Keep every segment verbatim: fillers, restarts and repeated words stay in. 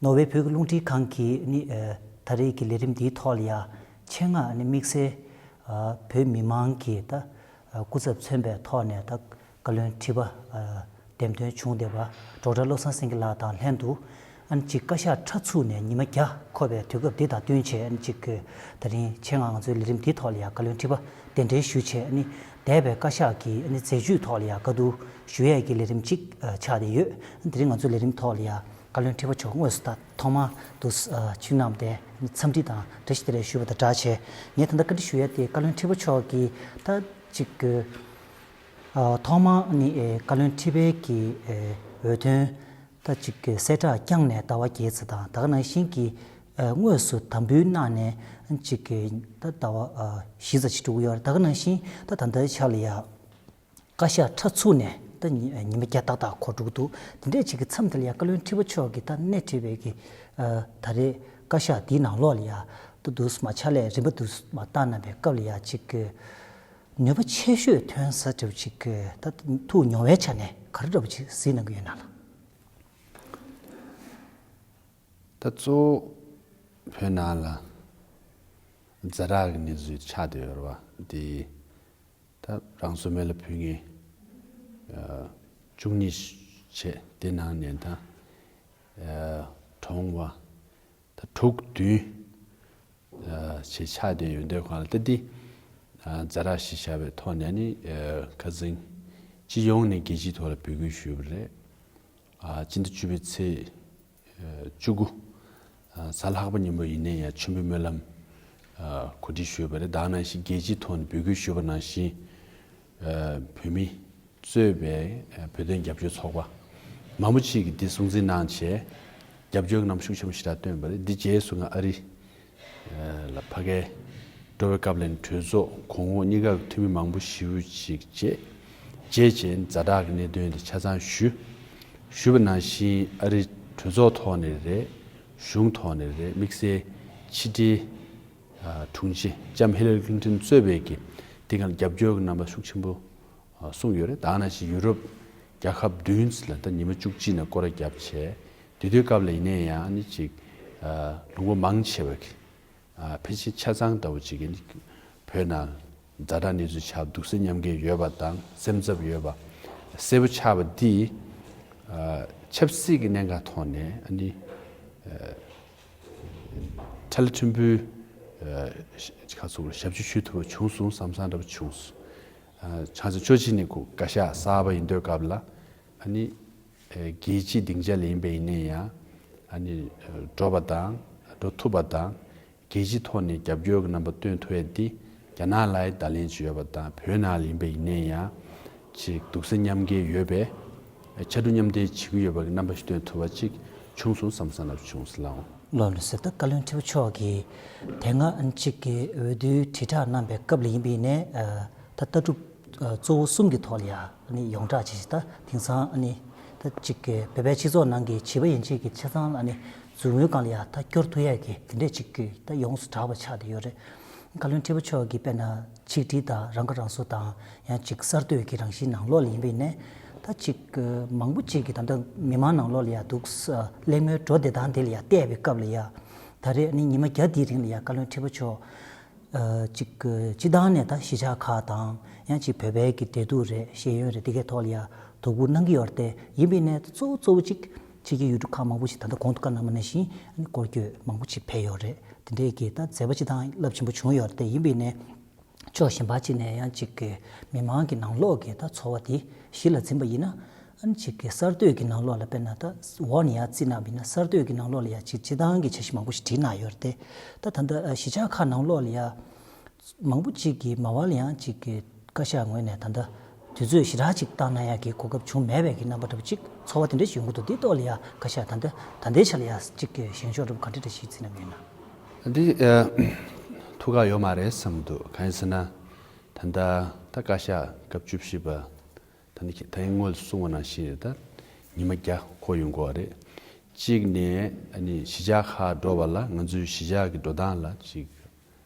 ནོར་ཝེ་བོད་ཀྱི་རླུང་འཕྲིན་ཁང་གིས་ནི་ད་རེས་ཀྱི་ལས་རིམ་འདིའི་ཐོག་ལ་ཡ་ཆེད་མངགས་ནི་དམིགས་བསལ་བོད་མི་མང་གི་ད་སྐུ་ཚབ་མཚོན་པའི་ཐོག་ནས་ད་བཀའ་བློན་ཁྲི་པ་འདེམས་ཐོན་བྱུང་བསྡད་པ་ཌོག་ཊར་བློ་བཟང་སེང་གེ་ལགས་དང་ལྷན་དུ། ཨ་ནི་ཅིག་བཀའ་ཤག་ཁྲ་ཚུགས་ནས་ཉི་མ་བརྒྱ་འཁོར་བའི་དུས་སྐབས་འདི་དང་བསྟུན་བྱས། ཨ་ནི་ཅིག་ད་རིང་ཆེད་མངགས་ང་ཚོའི་ལས་རིམ་འདིའི་ཐོག་ལ་ཡང་བཀའ་བློན་ཁྲི་པ་གདན་འདྲེན་ཞུས་བྱས། ཨ་ནི་འདས་པའི་བཀའ་ཤག་གི་ཨ་ནི་མཛད་བྱུས་ཐོག་ལ་ཡང་བཀའ་བསྡུར་ཞུ་ཡས་ཀྱི་ལས་རིམ་ཅིག་ཆགས་བསྡད་ཡོད། དེ་རིང་ང་ཚོའི་ལས་རིམ་ཐོག་ལ་ཡང་བཀའ་བློན་ཁྲི་པ་མཆོག་དངོས་སུ་ད་ཐོག་མར་དུ་ཆིག་ནམ་དེ་འཚམས་འདྲི་དང་འབྲེལ་ཞིག་དེ་རེ་ཞུས་པ་དང་སྦྲགས་བྱས། ངས་ད་ལྟ་བཀའ་འདྲི་ཞུ་ཡས་དེ་བཀའ་བློན་ཁྲི་པ་མཆོག་གིས་ད་ཅིག་ཐོག་མར་ནི་བཀའ་བློན་ཁྲི་པའི་གི་འོས་ཐོན་ད་ཅིག་གསལ་བསྒྲགས་བསྐྱངས་ནས་ཟླ་བ་བརྒྱད་ཙམ་དང་ད་ག་ནང་བཞིན་གྱི་དངོས་སུ་དམ་འབུལ་གནང་ནས་ཅིག་གི་ད་ཟླ་བ་བཞི་ཙམ་ཞིག་འགྲོ་གི་ཡོད་རེད། ད་ག་ནང་བཞིན་ད་ད་ལྟའི་ཆ་ལ་ཡ་བཀའ་ཤག་ཁྲ་ཚུགས་ནས་ད་ཉི་ཉི་མ་བརྒྱ་ཏག་ཏག་འཁོར་འགྲོ་གི་འདུག་དེ་འདྲས་ཅིག་གི་མཚམས་དེ་ལ་ཡ་བཀའ་བློན་ཁྲི་པ་མཆོག་གིས་ད་སྣེ་ཁྲིད་པའི་གི་ད་རེས་བཀའ་ཤག་འདིའི་ནང་ལོགས་ལ་ཡ་ད་འདུག་སེ་མ་ཕྱག་ལས་རིམ་པ་འདུག་སེ་མ་བསྟར་གནང་བའི་སྐབས་ལ་ཡ་ཅིག་གི་ནུས་པ་ཆེ་ཤོས་ཐོན་ས་འདྲ་བོ་ཅིག་གི་ད་ཐུགས་མྱོང་བའི་ཆ་ནས་ག་རེ་འདྲ་བོ་ཅིག་གཟིགས་གནང་གི་ཡོད་ན་ལགས། ད་གཙོ་བོ་བོད་ནང་ལ་ཛ་དྲག་གི་གནས་ཚུལ་ཆགས་བསྡད་ཡོད་རེད་བ། དེ་ད་རང་སོ་མེ་ལ་ཕུལ་མཁན་བཅུ་གཉིས་བྱས། དེ་ནང་ནས་ད་གྲོངས་པ་ད་དྲུག་བདུན་ཞེས་ཆགས་བསྡད་ཡོད་འདུག་ག་ལ། ད་འདི་ཛ་དྲག་ཞེས་བྱ་བའི་ཐོག་ནས་ནི་ཁ་སང་སྤྱི་ཡོངས་ནས་རྒྱལ་སྤྱིའི་ཐོག་ལ་འབོད་སྐུལ་ཞུས་པ་རེད། སྤྱི་ཟླ་བཅུ་པའི་ཚེས་བཅུ་དགུ་གཟའ་ལྷག་པ་ཉིན་མོ་ཡིན་ནའི་ཡང་མཆོད་འབུལ་སྨོན་ལམ་གོ་སྒྲིག་ཞུས་པ་རེད། ད་ག་ནང་བཞིན་རྒྱལ་སྤྱིའི་ཐོག་ནས་འབོད་སྐུལ་ཞུས་པ་ནང་བཞིན་བོད་མི་གཙོས་པའི་བོད་དོན་རྒྱབ་སྐྱོར་ཚོགས་པ་མང་པོ་ཅིག་གིས་འདི་སྲུང་བརྩི་གནང་བྱས། རྒྱབ་སྐྱོར་གྱི་རྣམ་པ་ཤུགས་ཆེན་པོ་ཞེ་དྲག་བཏོན་པ་རེད། འདི་རྗེས་སུ་ང་ཨ་རི་ལ་ཕ་གིར་འགྲོ་བའི་སྐབས་ལ་ནི་གྲོས་ཚོགས་གོང་འོག་གཉིས་ཀ་གི་འཐུས་མི་མང་པོ་ཞེ་པོ་ཅིག་བཅས་བཅས་བྱས་ཛ་དྲག་གི་གནད་དོན་དེ་ཆ་ཚང་ཞུས། ཞུས་པ་ནང་བཞིན་ཨ་རི་གྲོས་ཚོགས་ཐོག་ནས་རེད། གཞུང་ཐོག་ནས་རེད། དམིགས་བསལ་ཕྱི་འབྲེལ་དྲུང་ཆེ་ལྕམ་ཧི་ལ་རི་ཀླིན་ཊོན་གཙོས་པའི་གི་དེ་ག་ལ་རྒྱབ་སྐྱོར་གྱི་རྣམ་པ་ཤུགས་ཆེན་པོ་གསུངས་ཡོད་རེད། ད་ག་ནང་བཞིན་ཡུ་རོབ་རྒྱལ་ཁབ་བདུན་ལ་ད་ཉི་མ་བཅུ་གཅིག་ནས་སྐོར་ར་བརྒྱབ་བྱས། དེ་དུས་སྐབས་ལ་ཡིན་ནའི་ཡང་ནི་ཅིག་ལུང་པ་མང་ཆེ་བ་གི་ཕལ་ཆེར་ཆ་ཚང་ལྟ་བུ་ཅིག་གིས་ནི་བོད་ནང་ཛ་དྲག་གནས་ཚུལ་ཆགས། སྡུག་བསྔལ་མཉམ་སྐྱེལ་ཡོད་པ་དང་སེམས་འཚབ་ཡོད་པ་གསལ་པོ་ཆགས་པ་འདིས་ཆབ་སྲིད་ཀྱི་གནད་འགག་ཐོག་ནས་ཨ་ནི་ཁྲ་ལ་ཕྲན་བུ་ཁ་ཚུགས་ཞབས་ཕྱི་ཞུ་ཐུབ་པ་བྱུང་སོང་བསམ་བསམ་འདྲ་པོ་བྱུང་སོང་། ཆ་ཚང་ཕྱོགས་གཅིག་ནས་ཁོ་བཀའ་ཤག་གསར་པ་ཡིན་དུས་སྐབས་ལ་ཨ་ནི་རྒྱལ་སྤྱིའི་སྡིངས་ཆ་ལ་ཡིན་པ་ཡིན་ནའི་ཡང་ཨ་ནི་འགྲོ་བ་དང་འགྲོ་ཐུབ་པ་དང་། རྒྱལ་སྤྱིའི་ཐོག་ནས་རྒྱབ་སྐྱོར་གྱི་རྣམ་པ་སྟོན་ཐུབ་ཡ་འདི་རྒྱ་ནག་ལ་ཡང་བརྡ་ལན་ཅིག་ཡོད་པ་དང་བོད་ནང་ལ་ཡིན་པ་ཡིན་ནའི་ཡང་ཅིག་སྡུག་བསྔལ་མཉམ་སྐྱེལ་ཡོད་པའི་ཕྱར་གྲུ་མཉམ་འདེགས་བྱེད་ཀྱི་ཡོད་པ་གི་རྣམ་པ་ཞིག་སྟོན་ཐུབ་པ་ཅིག་བྱུང་སོང་བསམ་བསམ་ལབ་བྱུང་སོང་ལགས། ལགས་སོ། ད་བཀའ་བློན་ཁྲི་པ་མཆོག་གིས་དེ་སྔ་ཅིག་གི་འོས་བསྡུའི་དྲིལ་བསྒྲགས་གནང་པའི་སྐབས་ལ་ཡིན་པ་ཡིན་ནའི་ད་ལྟ་གྲུབ་གཙོ་བོ་གསུམ་གྱི་ཐོག་ལ་ཡང་ཡོངས་གྲགས་བྱས་ཤིང་། ད་དེང་སང་ད་ཅིག་གི་བོད་པའི་སྤྱི་ཚོགས་ནང་གི་བྱིས་པ་ཡན་ཆད་ཀྱི་ཆ་ཚང་ལ་འཛུལ་དངུལ་སྒང་ལ་ཡང་ད་སྐྱོར་ཐུབ་ཡས་ཀྱི་དེ་འདྲས་ཅིག་གི་ད་ཡོངས་སུ་གྲགས་པ་ཆགས་བསྡད་ཡོད་རེད། བཀའ་བློན་ཁྲི་པ་མཆོག་གིས་དཔེར་ན་ཆིག་སྒྲིལ་དང་རང་ཁ་རང་གསོ་དང་ཡང་ཅིག་གསར་གཏོད་ཀྱི་རང་བཞིན་ནང་ལོགས་ལ་ཡིན་པ་ཡིན་ནའི་ད་ཅིག་མང་པོ་ཅིག་གིས་ད་ལྟ་མི་མང་ནང་ལོགས་ལ་ཡང་འདུག་གླེང་མོལ་འགྲོ་བསྡད་སྟངས་དེ་ལ་ཡང་བལྟས་པའི་སྐབས་ལ་ཡང་ད་རེས་ནི་ཉི་མ་བརྒྱ་འདིའི་རིང་ལ་ཡང་བཀའ་བློན་ཁྲི་པ་མཆོག་ཅིག་སྤྱི་བཏང་ནས་ད་གཞིས་ཆགས་ཁག་དང་ཡང་ཅིག་བོད་པའི་གི་འབྲེལ་གཏུག་རེད། ཤེས་ཡོན་རེད། དེ་གའི་ཐོག་ལ་ཡ་དོ་ཁུར་གནང་གི་ཡོད་རེད་དེ། ཡིན་པའི་ནས་གཙོ་བོ་གཙོ་བོ་ཅིག་ཕྱི་རྒྱལ་ཡུལ་གྲུ་ཁག་མང་པོ་ཞིག་ད་ལྟ་གོང་དུ་བཀའ་གནང་བ་ནང་བཞིན་སྐོར་སྐྱོད་མང་པོ་ཅིག་ཕེབས་ཡོད་རེད། དེ་འདྲའི་གི་ད་མཛད་པ་སྤྱི་བཏང་རླབས་ཆེན་པོ་བྱུང་ཡོད་རེད་དེ། ཡིན་པའི་ནས་ཕྱོགས་གཞན་པ་ཅིག་ནས་ཡང་ཅིག་གི་མི་མང་གི་ནང་ལོགས་ཀྱི་ད་ཚོར་བ་དེ་གཞི་ལ་འཛིན་པ་ཡིན་ན། ཨ་ནི་ཅིག་གི་གསར་གཏོད་ཀྱི་ནང་ལོགས་ལ་དཔེར་ན་ད་འོག་ནས་ཡར་བརྩིས་ན་མིན་ན་གསར་གཏོད་ཀྱི་ནང་ལོགས་ལ་ཡ་ཅིག་སྤྱི་བཏང་གི་འཆར་གཞི་མང་པོ་ཞིག་བྲིས་གནང་ཡོད་རེད་དེ། ད་ད་ལྟ་གཞིས་ཆགས་ཁག་ནང་ལོགས་ལ་ཡ་མང་པོ་ཅིག་གིས་མ་པ་ལ་ཡང་ཅིག་གི་བཀའ་ཤག་ངོས་ནས་ད་ལྟ་དུས་ཚོད་ཞེ་དྲག་ཅིག་བཏང་གནང་ཡག་གི་གོ་སྐབས་བྱུང་མེད་པའི་གི་རྣམ་པ་འདྲ་པོ་ཅིག་ཚོར་བ་དེ་འདྲ་ཞིག་ཡོང་གི་འདུག་འདི་ཐོག་ལ་ཡ་བཀའ་ཤག་ད་ལྟ་ད་ལྟའི་ཆ་ལ་ཡ་ཅིག་གི་བཞེངས་ཕྱོགས་འདྲ་པོ་ག་འདྲ་འདྲ་ཞིག་བརྩིས་གནང་གི་ཡོད་ན། འདི་ཐུགས་ཁག་ཡོད་མ་རེད་བསམ་གི་འདུག་གང་ཡིན་ཟེར་ན། ད་ལྟ་ད་བཀའ་ཤག་སྐབས་བཅུ་བཞི་པ། ད་ནི་ད་ཡིན་སྔོན་ལ་གསུངས་པ་ནང་བཞིན་རེད། ད་ཉི་མ་བརྒྱ་འཁོར་ཡོང་གི་ཡོད་རེད། གཅིག་ནས་ཨ་ནི་གཞིས་ཆགས་ཁག་འགྲོ་བ་ལ་ང་ཚོའི་གཞིས་ཆགས་ཀྱི་འགྲོ་སྟངས་ལ་ཅིག་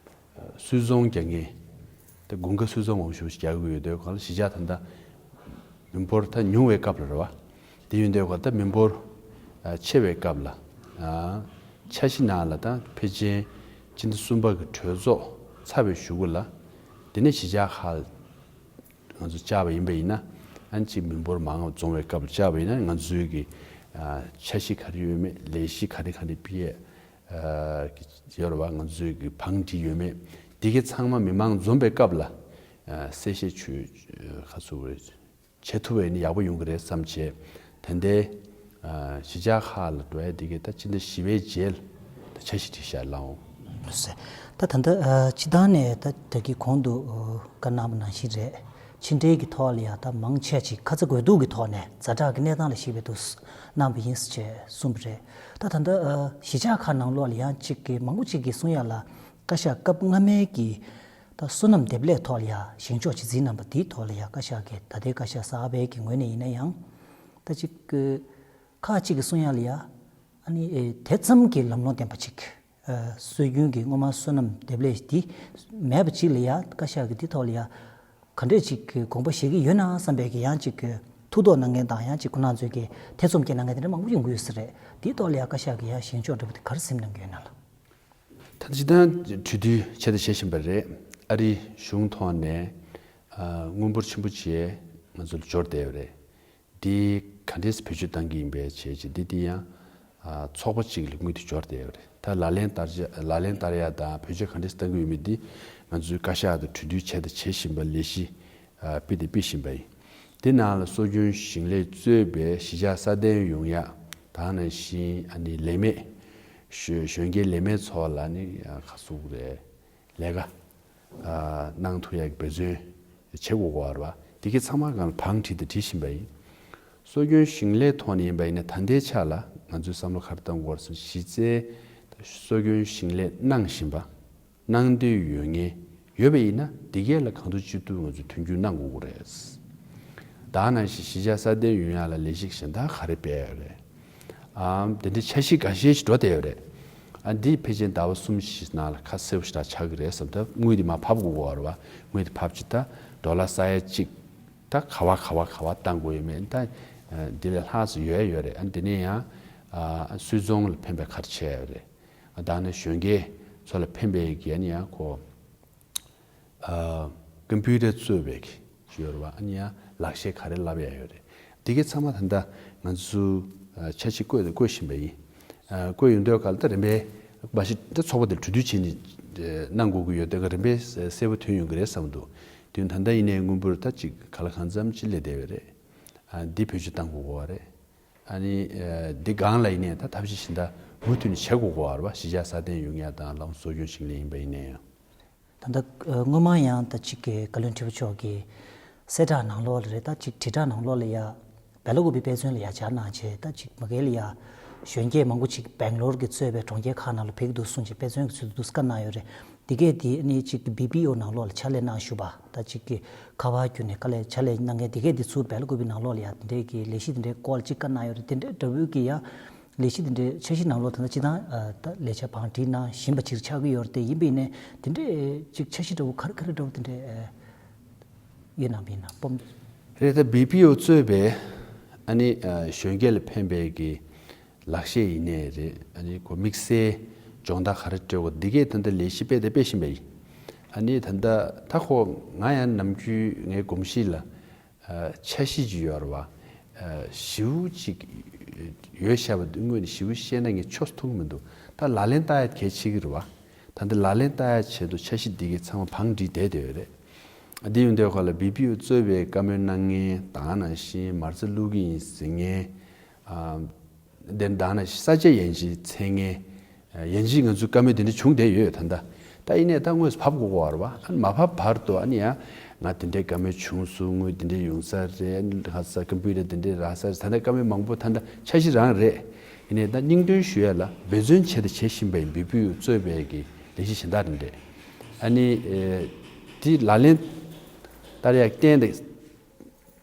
སུད་ཚོང་རྒྱག་མཁན། ད་དགུན་ཁ་སུད་ཚོང་མང་པོ་ཞིག་རྒྱག་གི་ཡོད་དུས་གང་ལ་གཞིས་ཆགས་ད་ལྟ་མི་འབོར་ད་ཉུང་བའི་སྐབས་ལ་རེད་བ། དེ་ཡིན་དུས་གང་ད་མི་འབོར་ཆེ་བའི་སྐབས་ལ་ འཆར་གཞི་ནང་ལ་ད་ཕལ་ཆེར་སྤྱི་ཟླ་གསུམ་པ་གི་གྲོས་ཚོགས་ཚར་བའི་གཞུག་གུ་ལ། དེ་ནས་གཞིས་ཆགས་ཁག་ང་ཚོ་བཅར་བ་ཡིན་པ་ཡིན་ན། ཨ་ནི་གཅིག་མི་འབོར་མང་བ་འཛོམས་པའི་སྐབས་ལ་བཅར་བ་ཡིན་ན། ང་ཚོའི་གི་འཆར་གཞི་ག་རེ་ཡོད་མེད། ལས་གཞི་ག་རེ་ག་རེ་སྤེལ་ཡས་ཡོད་རེད་བ། ང་ཚོའི་གི་བང་སྒྲིག་ཡོད་མེད། འདི་གའི་ཚང་མ་མི་མང་འཛོམས་པའི་སྐབས་ལ་གསལ་བཤད་བྱོས་ཁ་ཚུགས་རེད། བྱེད་ཐུབ་པ་ཡིན་ན་ཡག་པོ་ཡོང་གི་རེད་བསམ་བྱས། ད་ལྟའི་གཞིས་ཆགས་ཁག་ལ་འགྲོ་ཡ་འདི་གའི་ད་ཕྱི་ཟླ་བཞི་པའི་རྗེས་ལ་ད་འཆར་གཞི་བྲིས་བཞག་ལགས་འོང་། ལགས་སོ། ད་ད་ལྟ་སྤྱི་བཏང་ནས་ད་ད་གི་གོང་དུ་བཀའ་གནང་བ་ནང་བཞིན་རེད། ཕྱི་འབྲེལ་གྱི་ཐོག་ལ་ཡ་ད་མང་ཆེ་ཅིག་ཁ་ཚ་དགོས་གཏུག་གི་ཐོག་ནས་ཛ་དྲག་གི་གནས་སྟངས་ལ་གཞིགས་པའི་དུས་གནང་བ་ཡིན་ཟེར་བྱས་གསུངས་པ་རེད། ད་ད་ལྟ་གཞིས་ཆགས་ཁག་ནང་ལོགས་ལ་ཡང་ཅིག་གི་མང་པོ་ཅིག་གིས་གསུང་ཡ་ལ། བཀའ་ཤག་སྐབས་སྔ་མའི་གི་ད་སོ་ནམ་འདེབས་ལས་ཐོག་ལ་ཡ་བཞེངས་ཕྱོགས་ཅིག་འཛིན་གནང་པ་དེའི་ཐོག་ལ་ཡ་བཀའ་ཤག་གི་ད་ལྟའི་བཀའ་ཤག་གསར་པའི་གི་ངོས་ནས་ཡིན་ན་ཡང་། ད་ཅིག་ཁག་ཅིག་གི་གསུང་ཡ་ལ་ཡ། ཨ་ནི་དེ་ཙམ་གྱི་ལམ་ལྷོང་ལྡན་པ་ཅིག་སྲོལ་རྒྱུན་གྱི་སྔོན་མ་སོ་ནམ་འདེབས་ལས་འདི་མེད་པ་ཅིག་ལ་ཡ་བཀའ་ཤག་གི་འདི་ཐོག་ལ་ཡ། ག་འདྲས་ཅིག་གི་དགོངས་པ་བཞེས་ཀྱི་ཡོད་ན་བསམ་པའི་གི་ཡང་ཅིག་གི་ཐུགས་དོགས་གནང་མཁན་དང་། ཡང་ཅིག་ཁོ་རང་ཚོའི་གི་ཐེ་ཚོམ་སྐྱེ་གནང་མཁན་དེ་འདྲ་མང་པོ་ཡོང་གི་ཡོད་ས་རེད། དེའི་ཐོག་ལ་ཡ་བཀའ་ཤག་གི་ཡ་བཞེངས་ཕྱོགས་འདྲ་པོ་དེ་ག་རེ་སེམས་གནང་གི་ཡོད་ན་ལགས། ད་ཅི་ད་གྲོས་བསྡུར་བྱས་དང་བྱེད་བཞིན་པ་རེད། ཨ་རིའི་གཞུང་ཐོག་ནས་དངུལ་འབོར་ཆེན་པོ་ཅིག་ང་ཚོ་ལ་འབྱོར་བསྡད་ཡོད་རེད། འདི་ག་འདྲས་བེད་སྤྱོད་གཏང་གི་ཡིན་པའི་བྱས་ཅིག་འདི་འདི་ཡང་ཚོགས་པ་གཅིག་ལ་དངུལ་དེ་འབྱོར་བསྡད་ཡོད་རེད། ད་ལག་ལེན་བསྟར་ལག་ལེན་བསྟར་ཡ་དང་བེད་སྤྱོད་ག་འདྲས་གཏང་གི་ཡོད་མེད་འདི་ང་ཚོའི་བཀའ་ཤག་དང་གྲོས་བསྡུར་བྱས་དང་བྱེད་བཞིན་པ། ལས་གཞི་སྤེལ་དང་སྤེལ་བཞིན་པ་ཡིན། འདི་ནང་ལ་སྲོལ་རྒྱུན་ཞིང་ལས་གཙོས་པའི་གཞིས་ཆགས་སྲ་བརྟན་ཡོང་ཡ་དང་། ནང་བཞིན་ཨ་ནི་ལས་མེད་གཞོན་སྐྱེས་ལས་མེད་ཚོ་ལ་ནི་ཁ་ཟུག་རེད། ལས་ཀ་གནང་ཐུབ་ཡག་གི་འབད་བརྩོན་བྱེད་དགོས་ཀྱི་ཡོད་རེད་བ། དེ་གའི་ཚང་མ་སྒང་ལ་བང་བསྒྲིགས་དང་བསྒྲིགས་བཞིན་པ་ཡིན། སྲོལ་རྒྱུན་ཞིང་ལས་ཐོག་ནས་ཡིན་པ་ཡིན་ན། ད་ལྟའི་ཆ་ལ་ང་ཚོའི་བསམ་བློ་ག་རེ་གཏང་དགོས་རེད་ཟེར། གཞི་རྩའི་སྲོལ་རྒྱུན་ཞིང་ལས་གནང་བཞིན་པ། གནང་འདོད་ཡོད་མཁན་ཡོད་པ་ཡིན་ན། འདི་གས་ལ་གང་ཐུབ་ཅི་ཐུབ་ང་ཚོས་མཐུན་འགྱུར་གནང་དགོས་ཀྱི་རེད། ད་ནང་བཞིན་གཞིས་ཆགས་སྲ་བརྟན་ཡོང་ཡག་ལ་ལས་གཞི་གཞན་དག་ག་རེ་སྤེལ་ཡོད་རེད། ཨ། དེ་འདྲའི་འཆར་གཞི་འགའ་ཤས་ཤིག་འགྲོ་བསྡད་ཡོད་རེད། ཨ། འདི་ཕལ་ཆེར་ཟླ་བ་གསུམ་བཞི་ནང་ལ་ཁ་གསལ་པོ་ཞེ་དྲག་ཆགས་ཀྱི་རེད་བསམ། ད་དངུལ་དེ་མར་ཕབ་དགོས་ཀྱི་ཡོད་རེད་བ། དངུལ་དེ་ཕབ་ཅིག་ད་ཌོ་ལར་ས་ཡ་གཅིག་ད་ག་བ་ག་བ་ག་བ་བཏང་དགོས་ཡོད་མེད། ད་འདི་ལས་ལྷག་ཙམ་ཡོད་ཡོད་རེད། ཨ། འདི་ནས་ཡང་ཨ། སུད་ཚོང་ལ་ཕན་པའི་ག་རེ་བྱས་ཡོད་རེད། ཨ། ད་ནི་གཞོན་སྐྱེས་ཚོ་ལ་ཕན་པའི་གི་ཨ་ནི་ཡང་ཁོ། ཨ། ཀམ་པུ་ཊར་གཙོས་པའི་གི་ཡོད་རེད་བ། ཨ་ནི་ཡང་ལག་ཤེས་ག་རེ་བསླབ་ཡ་ཡོད་རེད། འདི་གའི་ཚང་མ་ད་ལྟ་ང་ཚོ་ཨ། འཆར་གཞི་བཀོད་བཀོད་བཞིན་པ་ཡིན། ཨ། བཀོད་ཡོང་དུས་ག་ལ་ད་རིམ་པས་མ་གཞི་ད་ཚོགས་པ་དེ་གྲོས་བསྡུར་བྱས་ནས་གནང་དགོས་ཀྱི་ཡོད་དེ། རིམ་པས་གསལ་པོ་ཐོན་ཡོང་གི་རེད་བསམ་འདུག་དེ་ད་ལྟ་ཡིན་ནའི་དངུལ་འབོར་ད་ཅིག་ག་ལ་གང་འཚམ་ཅིག་སླེབས་བསྡད་ཡོད་རེད། ཨ། འདི་བེད་སྤྱོད་གཏང་དགོས་ཀྱི་ཡོད་རེད། ཨ་ནི་ཨ། འདི་སྒང་ལ་ཡིན་ནའི་ད་ཐབས་ཤེས་གཞན་དག་མུ་མཐུད་ནས་བྱེད་དགོས་ཀྱི་ཡོད་རེད་བ། གཞིས་ཆགས་སྲ་བརྟན་ཡོང་ཡ་དང་། ལམ་སྲོལ་རྒྱུན་ཞིག་ལ་ཡིན་པ་ཡིན་ནའི་ཡང་། ད་ལྟ་ཨ། སྔོན་མ་ཡང་ད་ཅིག་གི་བཀའ་བློན་ཁྲི་པ་མཆོག་གིས་གསལ་བསྒྲགས་ནང་ལོགས་ལ་རེད། ད་ཅིག་དྲིལ་བསྒྲགས་ནང་ལོགས་ལ་ཡ་སྦེལ་ཀོབ་པའི་དཔེ་མཚོན་ལ་ཡ་སྦྱར་གནང་བྱས། ད་ཅིག་མ་གི་ལ་ཡ་གཞོན་སྐྱེས་མང་པོ་ཅིག་སྦེང་ལོར་གྱིས་གཙོས་པའི་གྲོང་ཁྱེར་ཁག་ནང་ལ་ཕེབས་ཀྱི་འདུག་གསུངས་བྱས་དཔེ་མཚོན་གྱི་ཚུལ་དུ་བཀའ་གནང་ཡོད་རེད། འདི་གས་འདི་ནི་ཅིག་གི་བི་པི་ཨོ་ནང་ལོགས་ལ་ཕྱག་ལས་གནང་བཞུགས་པ། ད་ཅིག་གི་ཁ་པར་བརྒྱུད་ནས་དཀའ་ལས་ཕྱག་ལས་གནང་མཁན་འདི་གས་འདི་ཚུར་སྦེལ་ཀོབ་པའི་ནང་ལོགས་ལ་ཡ་དེ་འདྲའི་གི་ལས་གཞི་དེ་འདྲའི་སྐོར་ལ་ཅིག་བཀའ་གནང་ཡོད་རེད། དེ་འདྲའི་འདྲ་བོའི་གི་ཡ་ལས་གཞི་དེ་འདྲའི་འཆར་གཞི་ནང་ལོགས་ད་ལྟ་སྤྱི་བཏང་ད་ལས་འཆར་བང་སྒྲིག་གནང་བཞིན་པ་ཅིག་ཆགས་ཀྱི་ཡོད་རེད། དེ་ཡིན་པ་ཡིན་ནའི་དེ་འདྲའི་ཅིག་འཆར་གཞི་འདྲ་བོ་ག་རེ་ག་རེ་འདྲ་བོ་དེ་འདྲའི་ཡོད་ནམ་ཡིན་ན་སྤོམ། རེད། ད་བི་པི་ཨོ་གཙོས་པའི་ཨ་ནི་གཞོན་སྐྱེས་ལ་ཕན་པའི་གི་ལག་ཤེས་ཡིན་ནའི་རེད། ཨ་ནི་ཁོ་དམིགས་བསལ་སྦྱོང་བརྡར་ག་རེ་སྤྲད་དགོས་འདི་གས་ད་ལྟ་ལས་གཞི་སྤེལ་དང་སྤེལ་བཞིན་པ་ཡིན། ཨ་ནི་ད་ལྟ་ད་ཁོ་ང་ཡང་ནམ་རྒྱུན་ངའི་གོམས་གཤིས་ལ་འཆར་གཞི་ཅིག་ཡོད་རེད་བ། ཞེ་པོ་ཅིག་ཡོད་བཤད་པ་འདི་དངོས་ནས་ཞེ་པོ་བཤད་ན་ངས་ཆོ་ཐུབ་ཀྱི་མི་འདུག་ད་ལག་ལེན་བསྟར་ཡ་གལ་ཆེ་གི་རེད་བ། ད་འདི་ལག་ལེན་བསྟར་ཡ་ཆེད་དུ་འཆར་གཞི་འདི་གས་ཚང་མ་བང་སྒྲིག་བསྡད་བསྡད་ཡོད་རེད། འདི་ཡོང་དུས་ཁ་ལ་བི་པི་ཨོ་གཙོས་པའི་བཀའ་མོལ་གནང་མཁན་དང་། ནང་བཞིན་མ་རྩ་བླུག་གི་ཡིན་ཟེར་མཁན། དེ་དང་ནང་བཞིན་ས་ཆ་ཡན་ཆད་འཚོལ་མཁན། ཡན་ཆད་ང་ཚོའི་བཀའ་མོལ་དེ་འདྲ་བྱུང་བསྡད་ཡོད་ད་ལྟ། ད་ཡིན་ནའི་ད་དངོས་སུ་ཕབ་དགོས་ཀྱི་ཡོད་རེད་བ། ཨ་ནི་མ་ཕབ་བར་དུ་ཨ་ནི་ཡང་ང་དེ་འདྲའི་བཀའ་མོལ་བྱུང་སོང་། དངུལ་དེ་འདྲའི་ཡོང་ས་རེད། ལྷ་ས་ཀམ་པུ་ཊར་དེ་འདྲའི་རག་ས་རེད། ད་ལྟ་བཀའ་མོལ་མང་པོ་ད་ལྟ་འཆར་གཞི་རང་རེད། ཡིན་ནའི་ད་སྙིང་དོན་ཞུ་ཡ་ལ་འབད་བརྩོན་བྱས་དང་བྱེད་བཞིན་པ་ཡིན། བི་པི་ཨོ་གཙོས་པའི་གི་ལས་གཞི་གཞན་དག་རེད་འདྲ། ཨ་ནི་དེ་ལག་ལེན་བསྟར་ཡ་གཏན་དང་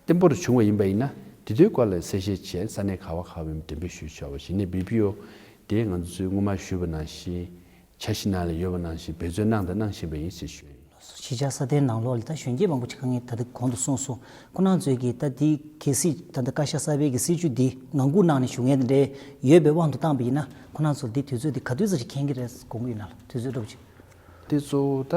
བརྟན་པོར་བྱུང་བ་ཡིན་པ་ཡིན་ན། དེ་དུས་སྐོར་ལ་གསལ་བཤད་བྱས། ས་གནས་ག་བ་ག་བ་ཡིན་འགྲེམས་སྤེལ་ཞུས་ཆོག་པ་ཞིག་ནས། བི་པི་ཨོ་དེ་ང་ཚོས་སྔོན་མ་ཞུས་པ་ནང་བཞིན་འཆར་གཞི་ནང་ལ་ཡོད་པ་ནང་བཞིན་འབད་བརྩོན་གནང་དང་གནང་བཞིན་པ་ཡིན་ཞེས་ཞུས་ཡིན། གཞིས་ཆགས་སྲ་བརྟན་ནང་ལོགས་ལ་ད་གཞོན་སྐྱེས་མང་པོ་ཅིག་དཀའ་ངལ་ད་ལྟ་གོང་དུ་གསུངས་སོང་། ཁོ་རང་ཚོས་ཀྱིས་ད་འདི་གལ་སྲིད་ད་ལྟ་བཀའ་ཤག་གསར་པའི་གི་སྲིད་ཇུས་འདི་ངང་སྒུག་གནང་ནས་བཞུགས་མཁན་དེ་འདྲ་ཡོད་པའི་དབང་དུ་བཏང་པ་ཡིན་ན། ཁོ་རང་ཚོར་འདི་དུས་ཚོད་འདི་ག་དུས་ཙམ་ཞིག་འཁེལ་གྱི་རེད་དགོངས་ཀྱི་ཡོད་ན་ལ། དུས་ཚོད་འདྲ་པོ་ཅིག་དེ་གཙོ་བོ་ད་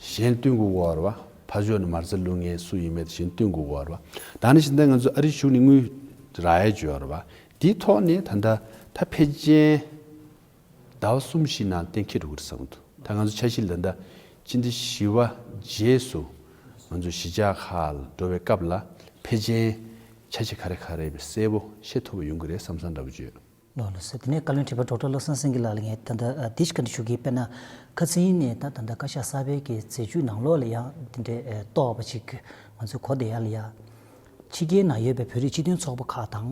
གཞན་བསྟུན་དགོས་པ་རེད་བ། ཕར་ཕྱོགས་ནས་མ་རྩ་བླུག་མཁན་སུ་ཡིན་མེད་གཞན་བསྟུན་དགོས་པ་རེད་བ། ད་ནི་བཞིན་ད་ང་ཚོ་ཨ་རི་གཞུང་ནས་དངུལ་རག་ཡས་བརྗོད་རེད་བ། དེའི་ཐོག་ནས་ད་ལྟ་ད་ཕལ་ཆེར་ཟླ་བ་གསུམ་བཞི་ནང་གཏན་འཁེལ་འགྲོ་གི་རེད་བསམ་གྱི་འདུག་ད་ང་ཚོ་འཆར་གཞི་ལ་ད་ལྟ་སྤྱི་ཟླ་བཞི་པ་རྗེས་སུ་ང་ཚོ་གཞིས་ཆགས་ཁག་ལ་འགྲོ་བའི་སྐབས་ལ་ཕལ་ཆེར་འཆར་གཞི་ག་རེ་ག་རེ་ཡིན་པ་གསལ་པོ་ཤེས་ཐུབ་པ་ཡོང་གི་རེད་བསམ་བསམ་འདྲ་པོ་བརྗོད། ལགས་ལགས་སོ། དེ་ནས་བཀའ་བློན་ཁྲི་པ་ཌོག་ཊར་བློ་བཟང་སེང་གེ་ལགས་ལ་ངས་ད་ལྟ་ཨ་འདི་ཞིག་བཀའ་འདྲི་ཞུ་གི་ཡིན། དཔེར་ན་ཁ་སང་ནས་ད་ད་ལྟ་བཀའ་ཤག་གསར་པའི་གི་མཛད་བྱུས་ནང་ལོགས་ལ་ཡང་འདི་འདྲའི་ཨ་རྟོགས་པ་ཅིག་ང་ཚོས་གོ་བསྡད་ཡ་ལ་ཡ། ཕྱི་རྒྱལ་ནང་ཡོད་པའི་བོད་རིགས་སྤྱི་མཐུན་ཚོགས་པ་ཁག་དང་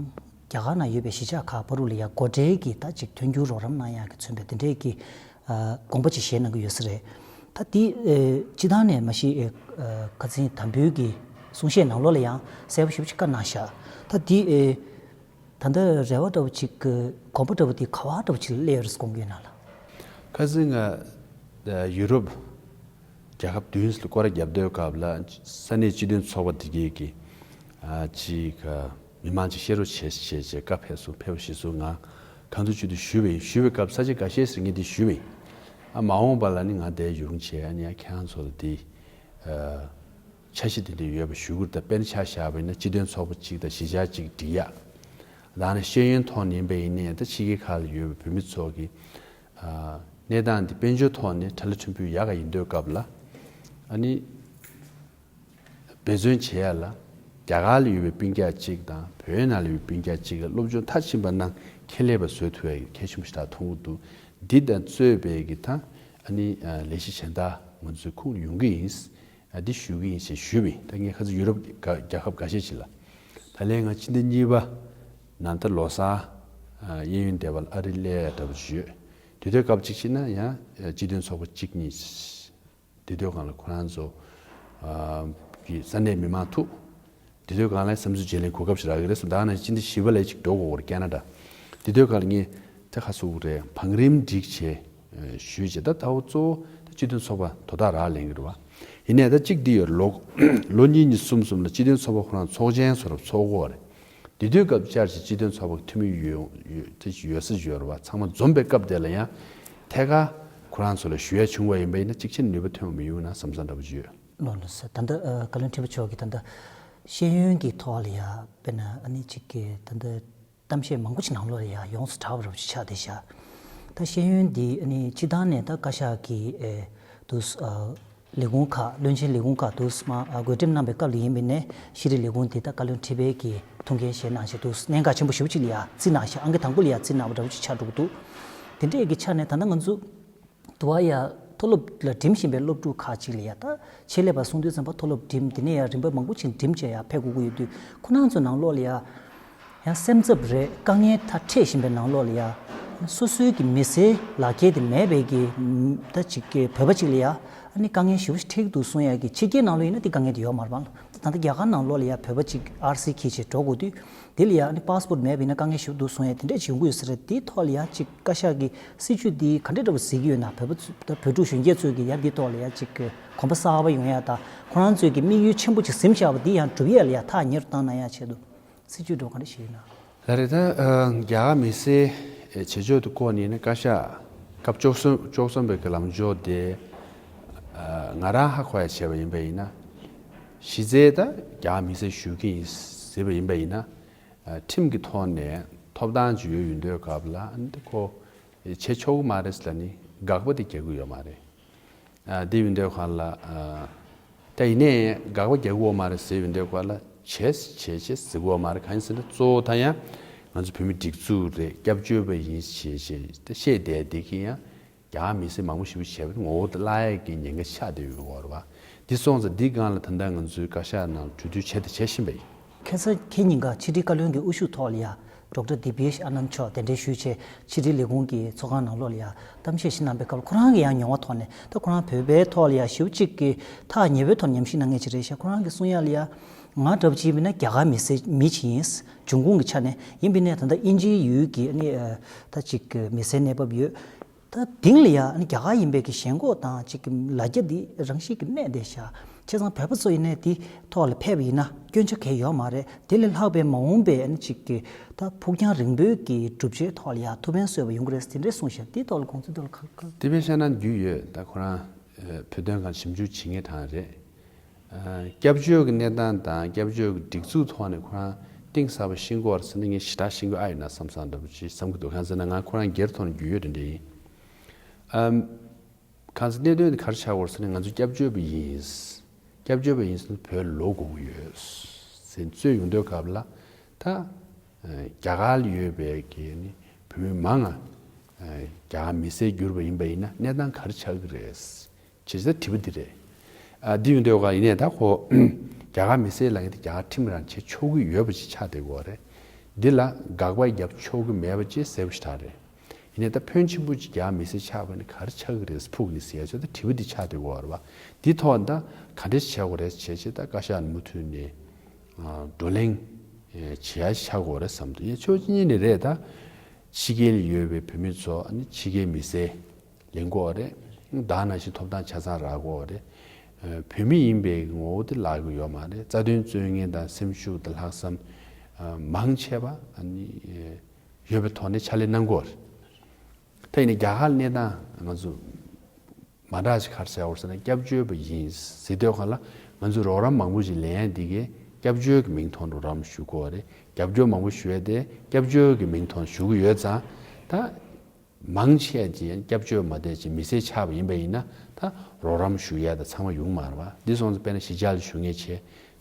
རྒྱ་གར་ནང་ཡོད་པའི་གཞིས་ཆགས་ཁག་བར་དུ་ལ་ཡ་སྒོ་ཁྲལ་གྱི་ད་ཅིག་དོན་འཁྱོལ་རོགས་རམ་གནང་ཡག་གི་མཚོན་པའི་འདི་འདྲའི་གི་ཨ་དགོངས་པ་ཅིག་བཞེས་གནང་གི་ཡོད་ས་རེད། ད་འདི་ཨ་སྤྱི་བཏང་ནས་མ་གཞི་ཨ་ཁ་སང་དམ་འབུལ་གྱི་གསུང་བཤད་ནང་ལོགས་ལ་ཡང་གསལ་པོ་ཞེ་པོ་ཅིག་བཀའ་གནང་བཞག་ད་འདི་ཨ། ད་ལྟ་རེ་བ་འདྲ་བོ་ཅིག་གི་གོམ་པ་འདྲ་བོ་དེ་ག་བ་འདྲ་བོ་ཅིག་སླེབས་ཡོད་རེད་དགོངས་ཀྱི་ཡོད་ན་ལ། ཁ་སང་ང་ཡུ་རོབ་རྒྱལ་ཁབ་བདུན་ལ་སྐོར་ར་བརྒྱབ་དུས་སྐབས་ལ་ས་གནས་སྤྱི་མཐུན་ཚོགས་པ་དེ་གའི་གི་ཅིག་མི་མང་ཅིག་བཤད་རོགས་བྱེད་བྱེད་བྱེད་བཀའ་ཕེབས་སོང་། ཕེབས་པ་གཞིར་བཟུང་ང་གང་ཐུབ་ཅི་ཐུབ་ཞུས་པ་ཡིན། ཞུས་པའི་སྐབས་ས་ཆ་འགའ་ཤས་སུ་ངས་འདི་ཞུས་པ་ཡིན། ཨ་མ་འོངས་པ་ལ་ནི་ང་འདིར་ཡོང་བྱས་ཨ་ནི་ཨ་ཁྱེད་རང་ཚོ་ལ་འདི་འཆར་གཞི་དེ་འདྲ་ཡོད་པ་ཞུ་གི་རེད། ད་དཔེར་ན་ཆ་བཞག་པ་ཡིན་ན་སྤྱི་མཐུན་ཚོགས་པ་གཅིག་དང་གཞིས་ཆགས་གཅིག་སྒྲིག་ཡག་ད་ནི་ཤེས་ཡོན་ཐོག་ནས་ཡིན་པ་ཡིན་ནའི་ད་ཕྱི་རྒྱལ་ཁག་ལ་ཡོད་པའི་བོད་མི་ཚོ་གི་གནས་སྟངས་འདི་དཔལ་འབྱོར་ཐོག་ནས་ཁྲ་ལ་ཁྲིམས་ཕུག་ཡག་ག་ཡིན་དུས་སྐབས་ལ་ཨ་ནི་འབད་བརྩོན་བྱེད་ཡ་ལ་རྒྱ་གར་ལ་ཡོད་པའི་སྤུན་ཀྱག་གཅིག་དང་བོད་ནང་ལ་ཡོད་པའི་སྤུན་ཀྱག་གཅིག་ལ་སློབ་སྦྱོང་མཐར་ཕྱིན་པ་གནང་ཁེ་ལས་པ་བཟོ་ཐུབ་ཡ་གི་གལ་ཆེན་པོ་ཞིག་ད་མཐོང་གི་འདུག་འདི་དང་གཙོས་པའི་གི་ད་ཨ་ནི་ལས་གཞི་གཞན་དག་ང་ཚོའི་ཁུངས་ཡོང་གི་ཡིན། འདི་ཞུ་གི་ཡིན་ཞེས་ཞུས་པ་ཡིན། ད་ངས་ཁ་སང་ཡུ་རོབ་རྒྱལ་ཁབ་འགའ་ཤས་ཤིག་ལ། ད་ལན་ང་ཕྱི་ཟླ་གཉིས་པ་ནང་ད་ལོ་གསར་གཡས་གཡོན་སྡེ་བ་ལ་ཨ་རི་སླེབས་འདྲ་པོ་ཞིག་ཡོད། དེ་དུས་སྐབས་གཅིག་བྱས་ན་ཡང་སྤྱི་མཐུན་ཚོགས་པ་གཅིག་གཉིས། དེ་དུས་སྒང་ལ་ཁོ་རང་ཚོ་གི་ས་གནས་མི་མང་ཐུག་དེ་དུས་སྒང་ལ་བསམ་ཚུལ་བརྗེ་ལེན་གོ་སྐབས་ཤིག་རག་གི་རེད་སོང་། ད་ནང་ཕྱི་ཟླ་བཞི་པ་ལ་ཅིག་འགྲོ་དགོས་རེད་ཁེ་ན་ཌ། དེ་དུས་སྒང་ལ་ངས་ད་ཁ་སུ་རེད་བང་རིམ་སྒྲིག་བྱས་ཞུས་བྱས་ད་ད་འོ་གཙོ་བོ་ད་སྤྱི་མཐུན་ཚོགས་པ་དོ་བདག་རག་ལེན་གི་རེད་བ། ཡིན་ནའི་ད་གཅིག་འདི་ཡོད་ལོ་ལོ་གཉིས་གཉིས་གསུམ་གསུམ་ལ་སྤྱི་མཐུན་ཚོགས་པ་ཁོ་རང་ཚོགས་ཆེན་བཟོ་འདྲ་ཚོགས་དགོས་རེད། དེ་དུས་སྐབས་བཅར་ཞིག་སྤྱི་མཐུན་ཚོགས་པ་འཐུས་མི་ཡོད་ཡོད་ས་ཞིག་ཡོད་རེད་བ། ཚང་མ་འཛོམས་པའི་སྐབས་དེ་ལ་ཡང་ཐད་ཀར་ཁོ་རང་ཚོ་ལ་ཞུ་ཡ་བྱུང་བ་ཡིན་པ་ཡིན་ན་གཅིག་ཕྱིར་ནུས་པ་ཐོན་པ་མི་ཡོང་ན་བསམ་བསམ་འདྲ་པོ་ཅིག་ཡོད། ལགས་ལགས་སོ། ད་ལྟ་བཀའ་བློན་ཁྲི་པ་མཆོག་གིས་ད་ལྟ་ཤེས་ཡོན་གྱི་ཐོག་ལ་ཡ་དཔེར་ན་ཨ་ནི་གཅིག་གི་ད་ལྟ་གཏམ་བཤད་མང་པོ་ཅིག་ནང་ལོགས་ལ་ཡ་ཡོངས་སུ་གྲགས་པ་འདྲ་པོ་ཅིག་ཆགས་བསྡད་ཤག་ད་ཤེས་ཡོན་འདི་ཨ་ནི་སྤྱི་བཏང་ནས་ད་བཀའ་ཤག་གི་ཨེ་འདུག་ཨ་ལས་ཁུངས་ཁག་བློན་ཆེན་ལས་ཁུངས་ཁག་འདུག་མ་ཨ་བགོ་འགྲེམས་གནང་བའི་སྐབས་ལ་ཡིན་པ་ཡིན་ནའི་ཤེས་རིག་ལས་ཁུངས་འདི་ད་བཀའ་བློན་ཁྲི་པའི་གི་ཐུགས་འགན་བཞེས་གནང་བྱས་འདུག་གནད་འགག་ཆེན་པོ་ཞེ་པོ་ཅིག་ལ་ཡ་རྩིས་གནང་ཤག་ཨང་ཀི་དང་པོ་ལ་ཡ་རྩིས་གནང་བ་འདྲ་པོ་ཅིག་ཆགས་འགྲོ་གི་འདུག་དེ་འདྲས་ཀྱི་ཆ་ནས་ད་ལྟ་ང་ཚོ་དུ་བ་ཡ་མཐོ་སློབ་ལ་འགྲིམ་བཞིན་པའི་སློབ་ཕྲུག་ཁག་ཅིག་ལ་ཡ་ད་ཆེད་ལས་པ་གསུང་དུས་ཙམ་པ་མཐོ་སློབ་འགྲིམ་དེ་ནས་ཡ་རིམ་པ་མང་པོ་ཅིག་འགྲིམ་བྱས་ཡ་ཕེབས་དགོས་ཀྱི་ཡོད་དུས་ཁོ་རང་ཚོ་ནང་ལོགས་ལ་ཡ། ཡང་སེམས་འཚབ་རེད། དཀའ་ངལ་ད་འཕྲད་བཞིན་པའི་ནང་ལོགས་ལ་ཡ། སོ་སོའི་གི་མི་སེར་ལག་འཁྱེར་དེ་མེད་པའི་གི་ད་ཅིག་གི་བོད་པ་ཅིག་ལ་ཡ། ཨ་ནི་དཀའ་ངལ་ཞེ་པོ་ཞིག་འཕྲད་ཀྱི་འདུག་གསུང་ཡ་གི་ཕྱི་རྒྱལ་ནང་ལོགས་ཡིན་ན་དེ་དཀའ་ངལ་དེ་ཡོད་མ་རེད་པ། ད་ལྟ་རྒྱ་གར་ནང་ལོགས་ལ་ཡ་བོད་པ་ཅིག་ཨར་སི་འཁྱེར་བྱས་འགྲོ་དགོས་དུས་དེ་ལ་ཡ་ཨ་ནི་པཱ་སི་པོར་མེད་པ་ཡིན་ན་དཀའ་ངལ་ཞེ་པོ་འདུག་གསུང་ཡ་དེ་འདྲས་ཅིག་ཡོང་གི་ཡོད་ས་རེད། དེའི་ཐོག་ལ་ཡ་ཅིག་བཀའ་ཤག་གི་སྲིད་ཇུས་དེ་ག་འདྲས་འདྲ་པོ་གཟིགས་ཀྱི་ཡོད་ན། བོད་པ་ཚོ་ད་བོད་ཕྲུག་གཞོན་སྐྱེས་ཚོས་གི་ཡ་འདིའི་ཐོག་ལ་ཡ་ཅིག་གོམ་པ་གསར་པ་ཡོང་ཡ་ད་ཁོ་རང་ཚོས་གི་དམིགས་ཡུལ་ཆེན་པོ་ཅིག་ཟིན་བཞག་པ་འདི་ཡང་འགྲུབ་ཡ་ལ་ཡ་ཐག་ཉེ་རུ་བཏང་གནང་ཡ་ཆེད་དུ། སྲིད་ཇུས་འགྲོ་ག་འདྲ་ཞིག་ཡིན་ན། ལགས་རེད། ད་ཨ་རྒྱ་གར་མི་སེར་བྱེད་ཕྱོགས་དེ་སྐོར་ནས་ནི་བཀའ་ཤག་སྐབས་བཅུ་གསུམ་བཅུ་གསུམ་པའི་གི་ལམ་ཕྱོགས་དེ་ཨ་ང་རང་ཧ་གོ་ཡ་བྱས་པ་ཡིན་པ་ཡིན་ན། གཞི་རྩའི་ད་རྒྱ་གར་མི་སེར་ཞུ་གི་ཡིན་ཟེར་བ་ཡིན་པ་ཡིན་ན། ཨ་ཁྲིམས་ཀྱི་ཐོག་ནས་ཐོབ་ཐང་ཅིག་ཡོད་ཡོད་འདོད་སྐབས་ལ་ཨ་ནི་ཁོ་བྱེད་ཆོག་གི་མ་རེད་ཟེར་ལ་ནི་དགག་པ་དེ་རྒྱག་གི་ཡོད་མ་རེད། ཨ་དེ་ཡིན་དུས་སྒང་ལ་ཨ་ད་ཡིན་ནའི་དགག་པ་རྒྱག་གི་ཡོད་མ་རེད་ཟེར་ཡོད་དུས་སྒང་ལ་བྱས་བྱས་བྱས་ཟེར་གི་ཡོད་མ་རེད། གང་ཡིན་ཟེར་ན་གཙོ་བོ་ད་ཡང་ང་ཚོ་བོད་མི་སྒྲིག་འཛུགས་རེད། སྐྱབས་བཅོལ་བ་ཡིན་ཞེས་བྱས་ད་བཤད་བསྡད་དེ་གི་ཡང་རྒྱ་གར་མི་སེར་མང་པོ་ཞེ་པོ་བྱས་པ་ངོ་བོ་ད་བརླག་ཡས་ཀྱི་ཉེན་ཁ་ཆགས་བསྡད་ཡོད་ཡོད་རེད་བ། འདི་སོང་ཙང་འདི་སྒང་ལ་ད་ལྟ་ང་ཚོའི་བཀའ་ཤག་ནང་གྲོས་བསྡུར་བྱས་དང་བྱེད་བཞིན་པ་ཡིན། ཁ་སང་ཁེ་ཉིན་ཀ་ཕྱི་དྲིལ་བཀའ་བློན་གྱི་དབུ་བཞུགས་ཐོག་ལ་ཡ། ཌོག་ཊར་དི་བི་ཡེཤ་ཨ་ནནྡ་མཆོག་གདན་འདྲེན་ཞུས་བྱས་ཕྱི་དྲིལ་ལས་ཁུངས་ཀྱི་ཚོགས་ཁང་ནང་ལོགས་ལ་ཡ་གཏམ་བཤད་ཞིག་གནང་པའི་སྐབས་ལ་ཁོ་རང་གི་ཡང་མྱོང་བ་ཐོག་ནས་ད་ཁོ་རང་བོད་པའི་ཐོག་ལ་ཡ་ཞེ་པོ་ཅིག་གི་ཐག་ཉེ་པོའི་ཐོག་ཉམས་ཞིབ་གནང་མཁན་ཅིག་རེད་ཤག་ཁོ་རང་གིས་གསུང་ཡ་ལ་ཡ། ང་འདྲ་པོ་ཅིག་ཡིན་ན་རྒྱ་གར་མི་སེར་མི་ཅིག་ཡིན། འབྱུང་ཁུངས་ཀྱི་ཆ་ནས་ཡིན་པ་ཡིན་ནའི་ད་ལྟ་དབྱིན་ཇིའི་ཡུལ་གྱི་ཨ་ནི་ད་ཅིག་གི་མི་སེར་གནས་བབ་ཡོད། ད་དེང་ལ་ཡ་ཨ་ནི་རྒྱ་གར་ཡིན་པའི་གི་ཞེན་ཁོག་དང་ཅིག་གི་ལ་རྒྱ་འདི་རང་བཞིན་གྱི་གནས་བསྡད་ཤག་བྱས་ཙང་བོད་པ་ཚོ་ཡིན་ནའི་དེ་ཐོག་ལ་ཕེབས་པ་ཡིན་ན་སྐྱོན་ཆ་གང་ཡང་ཡོད་མ་རེད། དེ་ལས་ལྷག་པའི་མ་འོངས་པའི་ཨ་ནི་ཅིག་གི་ད་ཕུགས་རྒྱང་རིང་པོའི་གི་གྲུབ་ཆའི་ཐོག་ལ་ཡ་ཐུགས་ཕན་གསོས་པ་ཡོང་གི་རེད་ཟེར་དེ་འདྲས་གསུངས་ཤག་དེའི་ཐོག་ལ་དགོངས་ཚུལ་དེ་ལ་ག་ག་དེ་བས་བཤད་ན་རྒྱུས་ཡོད། ད་ཁོ་རང་བོད་དོན་སྒང་ཞིབ་འཇུག་བྱེད་མཁན་གྲས་རེད། སྐྱབས་བཅོལ་གྱི་གནས་སྟངས་དང་སྐྱབས་བཅོལ་གྱི་སྒྲིག་འཛུགས་ཐོག་ནས་ཁོ་རང་གཏིང་ཟབ་པ་ཤེས་ཀྱི་ཡོད་རེད་ཟེར་ན་ངས་ཞེ་དྲག་ཤེས་ཀྱི་ཨ་ཡོད་ན་བསམ་བསམ་འདྲ་པོ་ཅིག་བསམ་གྱི་འདུག་གང་ཟེར་ན་ང་ཁོ་རང་སྒེར་ཐོག་ནས་རྒྱུས་ཡོད་དེ་འདྲ་ཡིན། ཨམ། གང་ཟེར་གནད་དོན་དེ་ག་རེ་ཆགས་ཀྱི་ཡོད་རེད་ཟེར་ན་ང་ཚོ་སྐྱབས་བཅོལ་བ་ཡིན། སྐྱབས་བཅོལ་བ་ཡིན་ཟེར་ན་བོད་ལོག་དགོས་ཀྱི་ཡོད་ཟེར་རྩོད་ཡོང་དུས་སྐབས་ལ་ད་རྒྱ་གར་ལ་ཡོད་པའི་གི་ནི་བོད་མི་མང་ང་རྒྱ་གར་མི་སེར་གྱུར་པ་ཡིན་པ་ཡིན་ན་གནས་སྟངས་ག་རེ་ཆགས་ཀྱི་རེད། ཇི་ལྟར་དྲི་བ་འདི་རེད། ཨ། འདི་ཡོང་དུས་ཀ་ཡིན་ནའི་ད་ཁོ་རྒྱ་གར་མི་སེར་ལབ་མཁན་དེ་རྒྱ་གར་ཁྲིམས་རང་བྱེད་ཆོག་གི་ཡོད་པ་ཅིག་ཆགས་བསྡད་ཀྱི་ཡོད་རེད། འདི་ལ་དགག་པ་རྒྱབ་ཆོག་གི་མེད་པ་ཅིག་གསལ་པོ་ཞེ་དྲག་རེད། ཡིན་ནའི་ད་ཕོན་ཆེན་པོ་ཅིག་རྒྱ་གར་མི་སེར་ཆགས་པ་ནི་ག་རེ་ཆགས་ཀྱི་རེད་ཕུགས་ནས་ཟེར་ཡ་ཆོག་ད་དྲི་བ་འདི་ཆགས་བསྡད་ཀྱི་ཡོད་རེད་པ། འདི་ཐོག་ད་ག་འདྲས་བྱེད་དགོས་རེད་བྱས་བྱས་ད་བཀའ་ཤག་ནས་མུ་མཐུད་ནས་བགྲོ་གླེང་བྱེད་ཡ་ཆགས་དགོས་རེད་བསམ་འདུག་ཡིན་ནའི་ཕྱོགས་གཅིག་ནས་རེད། ད་ཕྱི་རྒྱལ་ཡོད་པའི་བོད་མི་ཚོ་ཨ་ནི་ཕྱི་རྒྱལ་མི་སེར་ལེན་དགོས་རེད། ད་ནང་བཞིན་ཐོབ་ཐང་ཆ་ཚང་རག་དགོས་རེད། བོད་མི་ཡིན་པའི་ངོ་བོ་དེ་བརླག་གི་ཡོད་མ་རེད། རྩ་དོན་རྩོད་མཁན་དང་སེམས་ཤུགས་དང་ལྷག་བསམ་མང་ཆེ་བ་ཨ་ནི་ཡོད་པའི་ཐོག་ནས་ཕྱག་ལས་གནང་དགོས་རེད། ད་ཡིན་ནའི་རྒྱ་གར་གནས་སྟངས་ང་ཚོ་མ་འདྲ་ཞིག་ག་རེ་བྱས་ཡོད་ཟེར་ན་སྐྱབས་བཅོལ་བ་ཡིན་ཟེར་དུས་སྒང་ལ་ང་ཚོས་རོགས་རམ་མང་པོ་ཞིག་ལེན་ཡ་འདི་གའི་སྐྱབས་བཅོལ་གྱི་མིང་ཐོག་ནས་རོགས་རམ་ཞུ་དགོས་རེད། རྒྱབ་སྐྱོར་མང་པོ་ཞུ་ཡ་དེ་སྐྱབས་བཅོལ་གྱི་མིང་ཐོག་ནས་ཞུ་གི་ཡོད་ཙང་ད། མང་ཆེ་ཅིག་སྐྱབས་བཅོལ་མ་བསྡད་ཅིག་མི་སེར་ཆགས་པ་ཡིན་པ་ཡིན་ན་ད་རོགས་རམ་ཞུ་ཡ་ད་ཚང་མ་ཡོང་མ་རེད་པ། འདི་སོང་ཙང་དཔེར་ན་གཞིས་ཆགས་ལ་བཞུགས་མཁན་བྱས་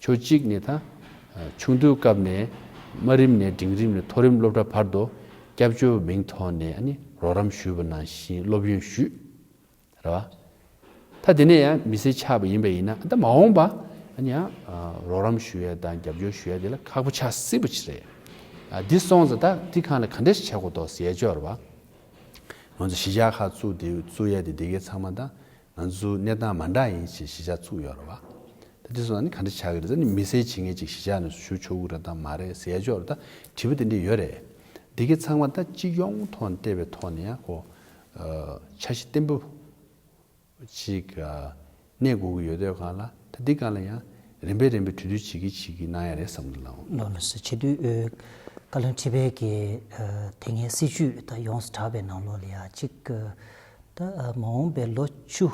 ཕྱོགས་གཅིག་ནས་ད་ཆུང་དུས་སྐབས་ནས་དམའ་རིམ་ནས་འབྲིང་རིམ་ནས་མཐོ་རིམ་སློབ་གྲྭ་བར་དུ་སྐྱབས་བཅོལ་མིང་ཐོག་ནས་ཨ་ནི་རོགས་རམ་ཞུས་པ་ནང་བཞིན་སློབ་ཡོན་ཞུས་རེད་པ། ད་དེ་ནས་ཡང་མི་སེར་ཆགས་པ་ཡིན་པ་ཡིན་ན་ད་མ་འོངས་པ་ཨ་ནི་ཡང་རོགས་རམ་ཞུ་ཡ་དང་རྒྱབ་སྐྱོར་ཞུ་ཡ་དེ་ལ་ཁག་པོ་ཆགས་སྲིད་པ་ཅིག་རེད། འདི་སོང་ཙང་ད་འདི་སྒང་ལ་ག་འདྲ་ཞིག་བྱེད་དགོས་འདུག་ཟེར་ཡ་ཅིག་ཡོད་རེད་པ། ང་ཚོ་གཞིས་ཆགས་ཁག་བཙུགས་དེ་བཙུགས་ཡ་དེ་དེ་གའི་ཚང་མ་ད་ང་ཚོ་གནས་སྟངས་མ་འདྲ་ཡིན་ཞེས་གཞིས་ཆགས་བཙུགས་ཡོད་རེད་པ། ད་དེ་སོང་ནི་ག་འདྲ་ཆགས་ཀྱི་རེད་ཟེར་ནི་མི་སེར་བྱེད་མཁན་ཅིག་གཞིས་ཆགས་ནས་ཞུ་ཆོག་གི་རེད་དང་མ་རེད་ཟེར་ཡ་ཅིག་ཡོད་རེད། ད་དྲི་བ་དེ་འདྲ་ཡོད་རེད། དེ་གའི་ཚང་མ་ད་སྤྱི་ཡོངས་ཐོག་ནས་སྟེར་བའི་ཐོག་ནས་ཡང་ཁོ་འཆར་གཞི་བརྟན་པོ་ཅིག་གནས་དགོས་ཀྱི་ཡོད་དུས་སྒང་ལ་ད་འདི་སྒང་ལ་ཡང་རིམ་པས་རིམ་པས་གྲོས་བསྡུར་བྱེད་ཀྱི་བྱེད་ཀྱི་གནང་ཡ་རེད་བསམ་གྱི་ལགས། ལགས་ལགས་སོ། བྱེད་དུས་ཨ་བཀའ་བློན་ཁྲི་པའི་གི་ཨ་དེ་སྔའི་སྲིད་བྱུས་ད་ཡོངས་སུ་གྲགས་པའི་ནང་ལོགས་ལ་ཡ་གཅིག་ཨ་ད་ཨ་མ་འོངས་པའི་ལོ་བཅུ་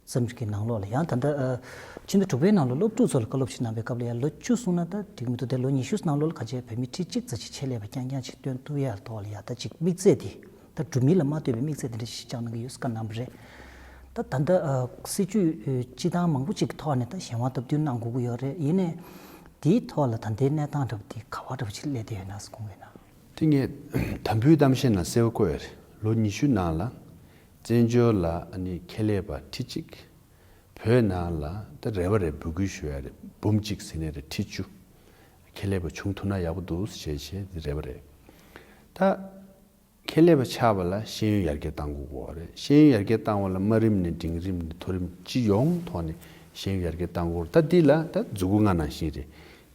ཙམ་གྱི་ནང་ལོགས་ལ་ཡང་ད་ལྟ་ཨ་ཕྱི་ཟླ་དྲུག་པའི་ནང་ལོགས་སློབ་ཕྲུག་ཚོ་ལ་བཀའ་སློབ་ཞིག་གནང་བའི་སྐབས་ལ་ཡ་ལོ་བཅུ་གསུངས་ན་ད་འགྲིག་མི་འདུག་དེ་ལོ་ཉི་ཤུ་ནང་ལོགས་ལ་ཁ་ཆེ་བོད་མི་ཁྲི་གཅིག་ཙམ་ཞིག་ཆེད་ལས་པ་རྐྱང་རྐྱང་ཞིག་བཏོན་ཐུབ་ཡ་ཐོག་ལ་ཡ་ད་ཅིག་དམིགས་ཚད་དེ། ད་གྲུབ་མིན་ལ་མ་ལྟོས་པའི་དམིགས་བསལ་དེ་འདྲ་ཞིག་བཅངས་གནང་གི་ཡོད་བཀའ་གནང་བ་རེད། ད་ད་ལྟ་ཨ་སྲིད་བྱུས་ཨ་སྤྱི་བཏང་མང་པོ་ཅིག་གི་ཐོག་ནས་ད་གཞན་དབང་སྟབས་བསྟུན་གནང་དགོས་ཀྱི་ཡོད་རེད། ཡིན་ནའི་དེའི་ཐོག་ལ་ད་ལྟའི་གནས་སྟངས་འདྲ་པོ་དེ་ག་བ་འདྲ་པོ་ཅིག་སླེབས་བསྡད་ཡོད་ན་ཟེར་དགོངས་ཡོད་ན། དེ་ངས་དམ་འབུལ་གཏམ་བཤད་ནང་གསལ་པོ་བཀོད་ཡོད་རེད། ལོ་ཉི་ཤུ་ནང་ལ་བཙན་བྱོལ་ལ་ཨ་ནི་ཁེ་ལས་པ་ཁྲི་གཅིག་བོད་ནང་ལ་ད་རེ་བ་རེ་འབོད་སྐུལ་ཞུ་ཡ་རེད། འབུམ་གཅིག་ཟེར་ནའི་རེད་ཁྲི་བཅུ། ཁེ་ལས་པ་བྱུང་ཐུབ་ན་ཡག་པོ་འདུག་ཞེས་བྱས་དེ་རེ་བ་རེད། ད། ཁེ་ལས་པ་ཆགས་པ་ལ་ཤེས་ཡོན་ཡར་རྒྱས་གཏང་དགོས་ཀྱི་ཡོད་རེད། ཤེས་ཡོན་ཡར་རྒྱས་གཏང་བ་ལ་དམའ་རིམ་ནས་འབྲིང་རིམ་ནས་མཐོ་རིམ་སྤྱི་ཡོངས་ཐོག་ནས་ཤེས་ཡོན་ཡར་རྒྱས་གཏང་དགོས་རེད། ད་འདི་ལ་ད་མཛུབ་གུ་ལྔ་ནང་བཞིན་རེད།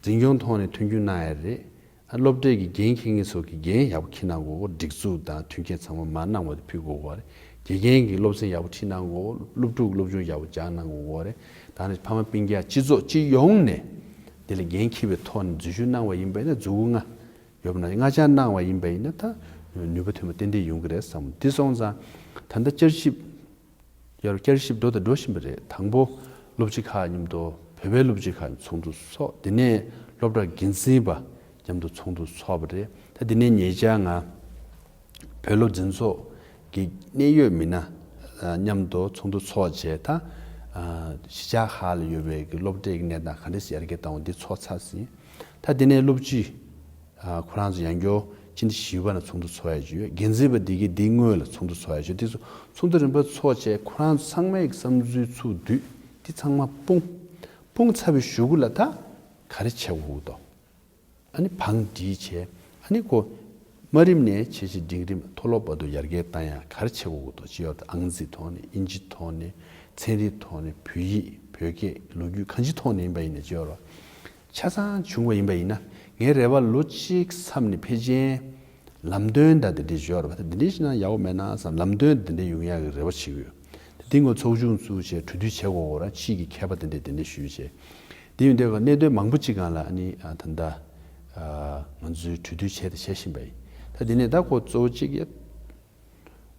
འཛིན་སྐྱོང་ཐོག་ནས་མཐུན་འགྱུར་གནང་ཡ་རེད། ཨ་སློབ་གྲྭའི་གི་འགན་འཁྱེར་མཁན་ཚོ་གི་འགན་ཡག་པོ་འཁྱེར་གནང་དགོས། སྒྲིག་འཛུགས་དང་མཐུན་རྐྱེན་ཚང་མ་མར་གནང་བ་དེ་ཕུལ་དགོས་ཀྱི་ཡོད་རེད། དགེ་རྒན་གྱི་སློབ་ཚན་ཡག་པོ་ཁྲིད་གནང་དགོས། སློབ་ཕྲུག་སློབ་སྦྱོང་ཡག་པོ་སྦྱང་གནང་དགོས་ཀྱི་ཡོད་རེད། ད་ནི་ཕ་མ་སྤུན་ཀྱག་སྤྱི་ཚོགས་སྤྱི་ཡོངས་ནས་འདི་ལ་འགན་འཁྱེར་བའི་ཐོག་ནས་འཛུལ་ཞུགས་གནང་བ་ཡིན་པ་ཡིན་ན་མཛུབ་གུ་ལྔ། ཡོད་པ་ན་ལྔ་ཆ་གནང་བ་ཡིན་པ་ཡིན་ན་ད་ནུས་པ་ཐོན་པ་ཏན་ཏན་ཡོང་གི་རེད་བསམ། འདི་སོང་ཙང་ད་ལྟ་བསྐྱར་ཞིབ་ཡར་བསྐྱར་ཞིབ་འགྲོ་དང་འགྲོ་བཞིན་པ་རེད། དང་པོ་སློབ་སྤྱི་ཁག་མཉམ་དུ་བོད་པའི་སློབ་སྤྱི་ཁག་ཚོགས་འདུ་ཚོགས། དེ་ནས་སློབ་གྲྭ་འགན་འཛིན་པ་མཉམ་དུ་ཚོགས་འདུ་ཚོགས་པ་རེད། ད་དེ་ནས་ཉེ་ཆར་ང་བོད་སློབ་འཛིན་ཚོགས་ཀྱི་གནད་ཡོད་མི་སྣ་མཉམ་དུ་ཚོགས་འདུ་ཚོགས་བྱས། ད་གཞིས་ཆགས་ཁག་ལ་ཡོད་པའི་གི་སློབ་གྲྭའི་གི་གནས་སྟངས་ག་འདྲས་སེ་ཡར་རྒྱས་བཏང་བ་འདི་ཚོགས་ཚར་ཟིན། ད་དེ་ནས་སློབ་སྤྱི། ཨ་ཁོ་རང་ཚོ་ཡང་བསྐྱར་སྤྱི་ཟླ་བཞི་པ་ལ་ཚོགས་འདུ་ཚོགས་ཡ་ཅིག་ཡོད། འགན་འཛིན་པ་འདི་གིས་འདི་སྔོན་ལ་ཚོགས་འདུ་ཚོགས་ཡ་ཅིག་ཡོད། དེ་ཚོ་ཚོགས་འདུ་རིམ་པ་ཚོགས་བྱས་ཁོ་རང་ཚོ་ཚང་མའི་བསམ་ཚུལ་ཚུར་བསྡུས། འདི་ཚང་མ་སྤུངས། སྤུངས་ཚར་བའི་གཞུག་གུ་ལ་ད་ག་རེ་བྱེད་དགོས་འདུག་ཨ་ནི་བང་སྒྲིག་བྱས། ཨ་ནི་ཁོ་དམའ་རིམ་ནས་བྱས་བྱས་འབྲིང་རིམ་མཐོ་སློབ་བར་དུ་ཡར་རྒྱས་བཏང་ཡ་ག་རེ་བྱེད་དགོས་འདུག་ཅིག་ཡོད། ཨང་རྩིས་ཐོག་ནས། ཨིན་ཇི་ཐོག་ནས། ཚན་རིག་ཐོག་ནས། བོད་ཡིག་བོད་སྐད། ལོ་རྒྱུས་གང་ཅིའི་ཐོག་ནས་ཡིན་པ་ཡིན་ན་ཅིག་ཡོད། ཆ་ཚང་བྱུང་བ་ཡིན་པ་ཡིན་ན་ངའི་རེ་བ་ལོ་གཅིག་མཚམས་ནས་ཕལ་ཆེར་ ལམ་སྟོན་དང་དེ་འདྲས་ཡོད་རེད་པ། ད་དེ་འདྲས་ཞིག་ན་ཡག་པོ་མེད་ན་བསམ། ལམ་སྟོན་དེ་འདྲས་ཡོང་ཡག་གི་རེ་བ་བྱེད་ཀྱི་ཡོད། དེ་དེ་ངོ་ཚོགས་ཆུང་བཙུགས་བྱས་གྲོས་བསྡུར་བྱེད་དགོས་ར། ཕྱིའི་གི་མཁས་པ་དེ་འདྲས་དེ་འདྲས་ཞུས་བྱས། དེ་ཡོད་དུས་གནད་དོན་མང་པོ་ཅིག་སྒང་ལ་ཨ་ནི་ད་ལྟ་ང་ཚོས་གྲོས་བསྡུར་བྱས་དང་བྱེད་བཞིན་པ་ཡིན། ད་དེ་ནས་ད་ཁོ་གཙོ་བོ་གཅིག་ཡ།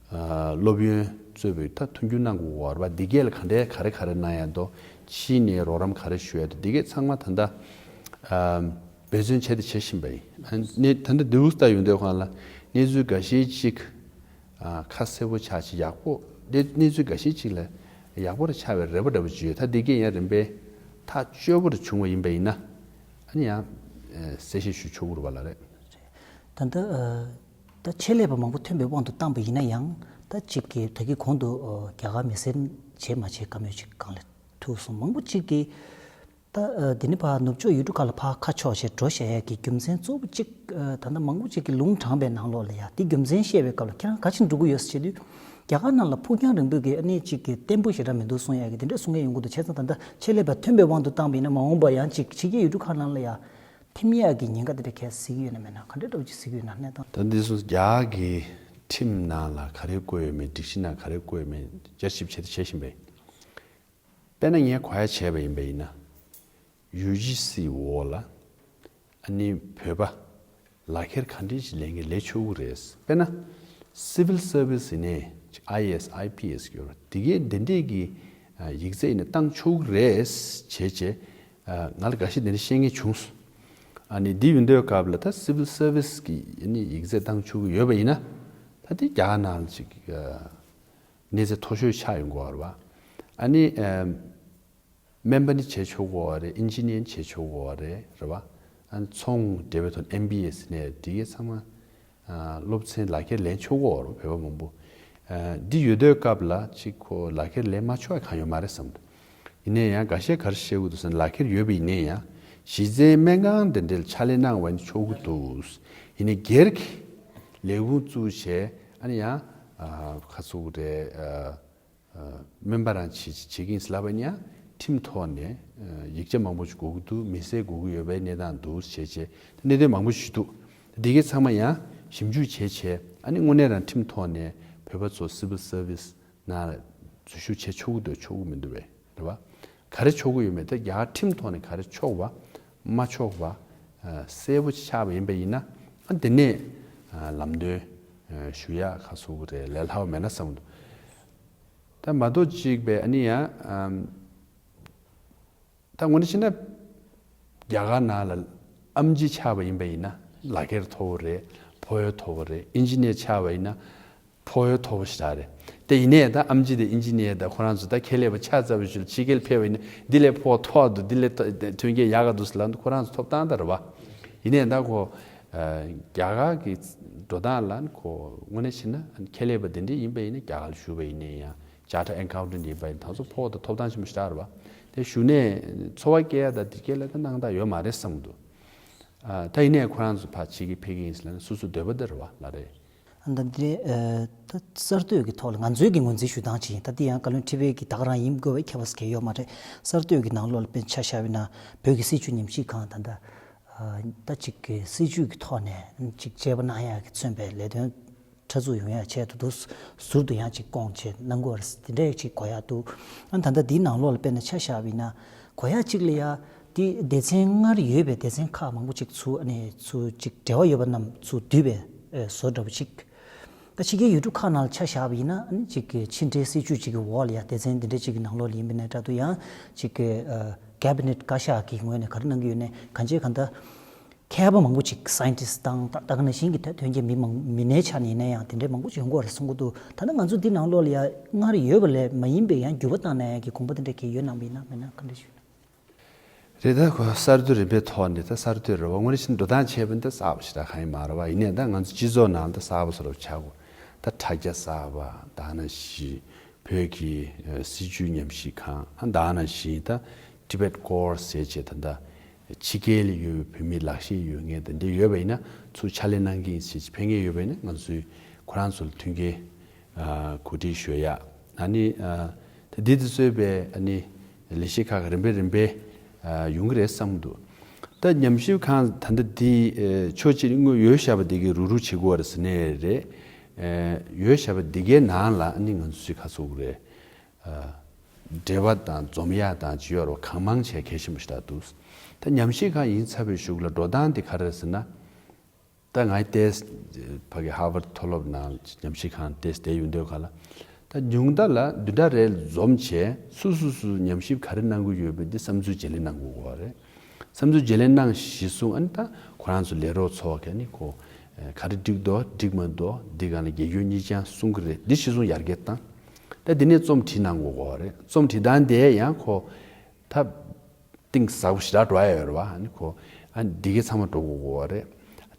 སློབ་ཡོན་གཙོས་པའི་ད་མཐུན་འགྱུར་གནང་དགོས་པ་རེད་པ། འདི་གས་ལ་ག་འདྲས་ག་རེ་ག་རེ་གནང་ཡ་འདུག་ཕྱིའི་ནས་རོགས་རམ་ག་རེ་ཞུ་ཡ་འདུག་འདི་གས་ཚང་མ་ད་ལྟ་འབད་བརྩོན་བྱས་ཏེ་བྱེད་བཞིན་པ་ཡིན། ཨ་ནི་ད་ལྟ་འདི་འུ་ལྟ་ཡོང་དུས་སྒང་ལ་གནས་ཚུལ་འགའ་ཤས་ཅིག་ཁ་གསལ་པོ་ཆགས་ཅིག་ཡག་པོ། གནས་གནས་ཚུལ་འགའ་ཤས་ཅིག་ལ་ཡག་པོ་རེ་ཆགས་པའི་རེ་བ་འདྲ་པོ་ཅིག་ཡོད། ད་འདི་གས་ཡང་རིམ་པས་ཐག་གཅོད་པོ་རེ་བྱུང་བ་ཡིན་པ་ཡིན་ན་ཨ་ནི་ཡང་གསལ་བཤད་ཞུ་ཆོག་གི་རེད་པ་ལགས། རེད། ད་ལྟ་ད་ཆེད་ལས་པ་མང་པོ་ཐོན་པའི་དབང་དུ་བཏང་པ་ཡིན་ན་ཡང་། ད་ཅིག་གི་ད་གི་གོང་དུ་རྒྱ་གར་མི་སེར་བྱེད་མ་བྱེད་བཀའ་མོལ་ཅིག་གང་ལ་ཐུག་སོང་། མང་པོ་ཅིག་གིས་ད་འདི་ནི་ཕར་ནུབ་ཕྱོགས་ཡུལ་གྲུ་ཁག་ལ་ཕར་ཁ་ཕྱོགས་བྱས་འགྲོ་བཞག་ཡས་ཀྱི་རྒྱུ་མཚན་གཙོ་བོ་ཅིག་ད་ལྟ་མང་པོ་ཅིག་གིས་ལུང་དྲངས་པའི་ནང་ལོགས་ལ་ཡ་དེ་རྒྱུ་མཚན་བཤད་པའི་སྐབས་ལ་ཁྱེད་རང་ག་ཅིག་འགྲོ་གི་ཡོད་ཟེར་བྱེད་དུས། རྒྱ་གར་ནང་ལ་ཕུགས་རྒྱང་རིང་པོའི་གི་ཨ་ནི་ཅིག་གི་བརྟན་པོ་ཞེ་དྲག་མི་འདུག་གསུང་ཡས་ཀྱི་དེ་འདྲ་གསུང་མཁན་ཡོང་གི་འདུག་བྱས་ཙང་ད་ལྟ་ཆེད་ལས་པ་ཐོན་པའི་དབང་དུ་བཏང་པ་ཡིན་ན་མ་འོངས་པ་ཡང་ཅིག་ཕྱི་རྒྱལ་ཡུལ་གྲུ་ཁག་ནང་ལ་ཡ་ཐིམ་ཡག་གི་ཉེན་ཁ་དེ་འདྲ་གས་གཟིགས་ཀྱི་ཡོད་ན་མེད་ན། ག་འདྲ་འདྲ་པོ་ཅིག་གཟིགས་ཀྱི་ཡོད་ན་གནས་སྟངས། ད་འདི་སོང་རྒྱ་གར་གྱི་ཁྲིམས་ནང་ལ་ག་རེ་བཀོད་ཡོད་མེད། སྒྲིག་གཞི་ནང་ག་རེ་བཀོད་ཡོད་མེད་བསྐྱར་ཞིབ་བྱེད་དེ་བྱེད་བཞིན་པ་ཡིན། དཔེར་ན་ངས་གོ་ཡ་བྱས་པ་ཡིན་པ་ཡིན་ན། ཡུ་ཇི་སི་འོག་ལ་ཨ་ནི་བོད་པ་ལག་ཁྱེར་ག་འདྲ་ཞིག་ལེན་གྱི་ལེན་ཆོག་གི་རེད། དཔེར་ན་སི་ཝིལ་སར་ཝིས་ཡིན་ནའི་ཨའི་ཨེ་ཨེས་ཨའི་པི་ཨེས་ཡོད་རེད། དེ་གའི་དེ་འདྲས་ཀྱི་ཡིག་ཚད་ཡིན་ན་བཏང་ཆོག་གི་རེད་བྱས་བྱས། ང་ལ་འགའ་ཤས་དེ་འདྲ་བཤད་མཁན་བྱུང་སོང་། ཨ་ནི་འདི་ཡོང་དུས་སྐབས་ལ་ད་སི་ཝིལ་སར་ཝིས་ཀྱི་ཨ་ནི་ཡིག་ཚད་བཏང་ཆོག་གི་ཡོད་པ་ཡིན་ན། ད་དེ་རྒྱ་གར་ནང་ལ་ཅིག་གནས་ཚད་མཐོ་ཤོས་ཆགས་ཡོང་གི་ཡོད་རེད་པ། ཨ་ནི་སྨན་པ་ནི་བྱེད་ཆོག་གི་ཡོད་རེད། ཨིན་ཇི་ནི་ཡར་ནི་བྱེད་ཆོག་གི་ཡོད་རེད། རེད་པ། ཨ་ནི་ཚོང་འབྲེལ་བའི་ཐོག་ཨེམ་བི་ཨེས་ནས་འདི་གའི་ཚང་མ་སློབ་ཚན་ལག་ཁྱེར་ལེན་ཆོག་གི་ཡོད་རེད་པ། བོད་པ་མང་པོ་འདི་ཡོད་དུས་སྐབས་ལ་ཅིག་ཁོ་ལག་ཁྱེར་ལེན་མ་ཆོག་ཡ་གང་ཡོད་མ་རེད་བསམ་འདུག་ཡིན་ནའི་ཡང་འགའ་ཤས་ག་རེ་བཤད་ཀྱི་འདུག་ཟེར་ན། ལག་ཁྱེར་ཡོད་པ་ཡིན་ནའི་ཡང་གཞི་རྩའི་སྨན་ཁང་དེ་འདྲའི་ཕྱག་ལས་གནང་བ་ཡིན་ཆོག་གི་འདུག་ཡིན་ནའི་སྒེར་གྱི་ལས་ཁུངས་བཙུགས་བྱས་ཨ་ནི་ཡང་ཁ་ཚུགས་རེད། སྨན་པ་རང་བྱེད་བྱེད་ཀྱི་ཡིན་ལབ་པ་ཡིན་ན་ཡང་ཁྲིམས་ཐོག་ནས་ཡིག་ཆ་མང་པོ་ཞིག་དགོས་ཀྱི་འདུག་མི་སེར་དགོས་ཀྱི་ཡོད་པའི་གནས་སྟངས་འདུག་བྱས་བྱས་གནད་དོན་མང་པོ་ཞིག་འདུག་འདི་གའི་ཚང་མ་ཡང་ཞིབ་འཇུག་བྱས་བྱས་ཨ་ནི་དངོས་གནས་རང་ཁྲིམས་ཐོག་ནས་བོད་པ་ཚོ་སི་ཝིལ་སར་ཝིས་ནང་ལ་འཛུལ་ཞུགས་བྱེད་ཆོག་གི་འདུག་ཆོག་གི་མི་འདུག་པས། རེད་པ། ག་རེ་ཆོག་གི་ཡོད་མེད་དེ་རྒྱ་གར་ཁྲིམས་ཐོག་ནས་ག་རེ་ཆོག་པ་མ་ཆོག་པ་གསལ་པོ་ཆགས་པ་ཡིན་པ་ཡིན་ན། ཨ་དེ་ནས་ལམ་སྟོན་ཞུ་ཡག་ཁ་ཚུགས་རེད། ལས་སླ་བ་མེད་ན་བསམ་གྱི་འདུག་ད་མ་གཏོགས་གཅིག་པའི་ཨ་ནི་ཡང་ད་དངོས་གནས་བྱས་ན་རྒྱ་གར་ནང་ལ་ཨེམ་ཆི་ཆགས་པ་ཡིན་པ་ཡིན་ན་ལག་ཁྱེར་མཐོ་པོ་རེད། ཕོགས་ཡོན་མཐོ་པོ་རེད། ཨིན་ཇི་ནི་ཡར་ཆགས་པ་ཡིན་ན་ཕོགས་ཡོན་མཐོ་པོ་ཞེ་དྲག་རེད། དེ་ཡིན་ནའི་ད་ཨེམ་ཆི་དང་ཨིན་ཇི་ནི་ཡར་དང་ཁོ་རང་ཚོ་ད་ཁྱད་ལས་པ་ཆགས་ཚར་བའི་ཤུལ་ཕྱི་རྒྱལ་ཕེབས་པ་ཡིན་ན་འདི་ལས་ཕོགས་མཐོ་བ་འདུག་འདི་ལས་མཐོ་མཐུན་རྐྱེན་ཡག་ག་འདུག་ཟེར་ལབ་ན་ཁོ་རང་ཚོ་ཐོབ་ཐང་ད་རེད་པ། ཡིན་ནའི་ད་ཁོ་རྒྱ་གར་གྱི་འགྲོ་སྟངས་ལ་ཁོ་དངོས་གནས་བྱས་ན་ཁྱད་ལས་པ་དེ་འདྲས་ཡིན་པ་ཡིན་ན་རྒྱ་གར་ལ་བཞུགས་པ་ཡིན་ནའི་ཡང་། ཅར་ཊར་ཨེ་ཁའུན་ཊན་ཡིན་པ་ཡིན་ན་ད་ཚོ་ཕོགས་དང་ཐོབ་ཐང་ཆེན་པོ་ཞེ་དྲག་རེད་པ། དེ་བཞུགས་གནས་འཚོ་བ་སྐྱེལ་ཡ་དང་དེ་སྐྱེལ་ཡ་ད་གནང་སྟངས་ཡོད་མ་རེད་བསམ་གྱི་འདུག་ཨ་ད་ཡིན་ནའི་ཁོ་རང་ཚོ་ཕར་ཕྱི་རྒྱལ་ཕེབས་ཀྱི་ཡིན་ཟེར་ལབ་ན་སོ་སོའི་འདོད་པ་དེ་རེད་པ་ལགས། རེད། ད་འདི་ཨ་ད་གསར་གཏོད་ཀྱི་ཐོག་ལ་ང་ཚོའི་གི་ངོས་འཛིན་ཞུ་སྟངས་ཅིག་ཡིན། ད་འདི་ཡང་བཀའ་བློན་ཁྲི་པའི་གི་ད་ག་རང་ཡིན་དགོས་པའི་ཁྱད་པར་གང་ཡང་ཡོད་མ་རེད། གསར་གཏོད་ཀྱི་ནང་ལོགས་ལ་དཔེར་ན་ཆ་བཞག་པ་ཡིན་ན་བོད་ཀྱི་སྲིད་བྱུས་ཉམས་ཞིབ་ཁང་ད་ལྟ་ཨ་ད་ཅིག་གི་སྲིད་བྱུས་ཀྱི་ཐོག་ནས་ཅིག་དཔྱད་པ་གནང་ཡག་གི་མཚོན་པའི་ལས་དོན་ཕྲ་ཚུགས་ཡོང་ཡ་ཆེད་དུ་འདུག་ཟུར་དུ་ཡང་ཅིག་སྐོང་བྱས་གནང་དགོས་རེད། དེ་འདྲས་ཅིག་གོ་ཡ་འདུག་ཨ་ད་ལྟ་འདིའི་ནང་ལོགས་ལ་དཔེར་ན་ཆ་བཞག་པ་ཡིན་ན་གོ་ཡ་གཅིག་ལ་ཡ་དེ་སྡེ་ཚན་སྔར་ཡོད་པའི་སྡེ་ཚན་ཁག་མང་པོ་ཅིག་ཚུར་ཨ་ནི་ཚུར་ཅིག་འབྲེལ་བ་ཡོད་པ་རྣམས་ཚུར་བསྡུས་པའི་བཟོ་འདྲ་པོ་ཅིག་ད་ཕྱི་རྒྱལ་ཡུལ་གྲུ་ཁག་ནང་ལ་ཆ་བཞག་པ་ཡིན་ན་ཨ་ནི་ཅིག་གི་ཕྱི་འབྲེལ་སྲིད་བྱུས་ཅིག་གི་འོག་ལ་ཡ་སྡེ་ཚན་འདི་འདྲས་ཅིག་གི་ནང་ལོགས་ལ་ཡིན་པ་ནས་འདྲ་འདུག་ཡང་ཅིག་གི་ཨ་ཀེ་བི་ནེཊ་བཀའ་ཤག་གི་ངོས་ནས་ག་རེ་གནང་གི་ཡོད་ནས་གང་ཅི་གང་ལྟར། མཁས་པ་མང་པོ་ཅིག་སའེན་ཊིསི་དང་ད་ད་ག་ནང་བཞིན་གྱི་ཐོན་སྐྱེད་མི་མང་མི་སྣའི་ཆ་ནས་ཡིན་ན་ཡང་དེ་འདྲའི་མང་པོ་ཅིག་ཡོང་གི་ཡོད་རེད་གསུང་གི་འདུག་ད་ལྟ་ང་ཚོ་འདི་ནང་ལོགས་ལ་ཡ་སྔར་ཡོད་པ་ལས་མ་ཡིན་པའི་ཡང་འགྱུར་བ་བཏང་གནང་ཡ་གི་དགོངས་པ་དེ་འདྲ་གང་ཡང་ཡོད་སྣང་བ་ཡིན་ན་མེད་ན་ག་འདྲ་ཞུ་ན། རེད། ད་ཁོ་གསར་གཏོད་རིམ་པའི་ཐོག་ནས་ད་གསར་གཏོད་རེད་པ། དངོས་གནས་བྱས་ན་འགྲོ་སྟངས་བྱས་པ་འདི་གསར་པ་ཞེ་དྲག་གང་ཡང་མ་རེད་པ། ཡིན་ནའི་ད་ང་ཚོ་སྤྱི་ཚོགས་ནང་ད་གསར་པ་བཟོ་འདྲ་ཆགས་དགོས། ད་དྲ་རྒྱ་གསར་པ་ད་ག་ནང་བཞིན། བོད་ཀྱི་ཨ་སྲིད་བྱུས་ཉམས་ཞིབ་ཁང་། ཨ་ད་ག་ནང་བཞིན་ད་Tibet Core ཟེར་བྱས་ད་ལྟ་ཕྱི་རྒྱལ་ལ་ཡོད་པའི་བོད་མི་ལག་ཤེས་ཡོད་མཁན་དེ་འདྲ་ཡོད་པ་ཡིན་ན་ཚུར་ཕྱག་ལས་གནང་གི་ཡིན་ཟེར་བྱས་ཕེབས་མཁན་ཡོད་པ་ཡིན་ན་ང་ཚོས་ཁོ་རང་ཚོ་ལ་མཐུན་རྐྱེན་ཨ་གོ་སྒྲིག་ཞུ་ཡ། ཨ་ནི་ཨ་ད་འདི་དང་གཙོས་པའི་ཨ་ནི་ལས་གཞི་ཁག་རིམ་པས་རིམ་པས་ཨ་ཡོང་གི་རེད་བསམ་གྱི་འདུག་ད་ཉམས་ཞིབ་ཁང་ད་ལྟ་འདི་ཕྱོགས་གཅིག་དངོས་ཡོད་བཞག་པ་འདི་གི་རུག་རུག་བྱེད་དགོས་པ་རེད་ཟེར་ནས་རེད། ཡོད་བཞག་པ་འདི་གའི་ནང་ལ་ཨ་ནི་ང་ཚོས་ཁ་ཚུགས་རེད། འབྲེལ་བ་དང་འཛོམས་ཡག་དང་ཅི་ཡོད་རོ་གང་མང་བྱས་གལ་ཆེན་པོ་ཞིག་ད་འདུག་ད་ཉམས་ཞིབ་ཁང་ཡིན་ཚར་བའི་གཞུག་ལ་འགྲོ་སྟངས་འདི་ག་རེ་རེད་ཟེར་ན། ད་ང་ཏེས་ཕ་གི་ཧར་ཝར་མཐོ་སློབ་ནང་ཉམས་ཞིབ་ཁང་ཏེས་བསྡད་ཡོང་དུས་ག་ལ། ད་ཉུང་མཐའ་ལ་བདུན་ཕྲག་རེ་འཛོམས་བྱས་སུ་སུ་སུ་ཉམས་ཞིབ་ག་རེ་གནང་གི་ཡོད་པའི་འདི་བསམ་ཚུལ་བརྗེ་ལེན་གནང་དགོས་ཀྱི་ཡོད་རེད། བསམ་ཚུལ་བརྗེ་ལེན་གནང་གཞི་བཟུང་ཨ་ནི་ད་ཁོ་རང་ཚོ་ལས་རོགས་ཚོ་ག་ནི་ཁོ་ག་རེ་འགྲིག་འདུག་འགྲིག་མ་འདུག་འདི་ག་ལ་དགེ་སྐྱོན་གཉིས་ཀྱང་གསུང་གི་རེད། འདི་གཞི་བཟུང་ཡར་རྒྱས་བཏང་། ད་འདི་ནས་རྩོམ་བྲིས་གནང་དགོས་ཀྱི་ཡོད་རེད། རྩོམ་བྲིས་སྟངས་དེ་ཡང་ཁོ་ད། གཏིང་ཟབ་པོ་ཞེ་དྲག་འགྲོ་ཡ་ཡོད་རེད་བ། ཨ་ནི་ཁོ་ཨ་ནི་འདི་གའི་ཚང་མ་འགྲོ་དགོས་དགོས་པ་རེད།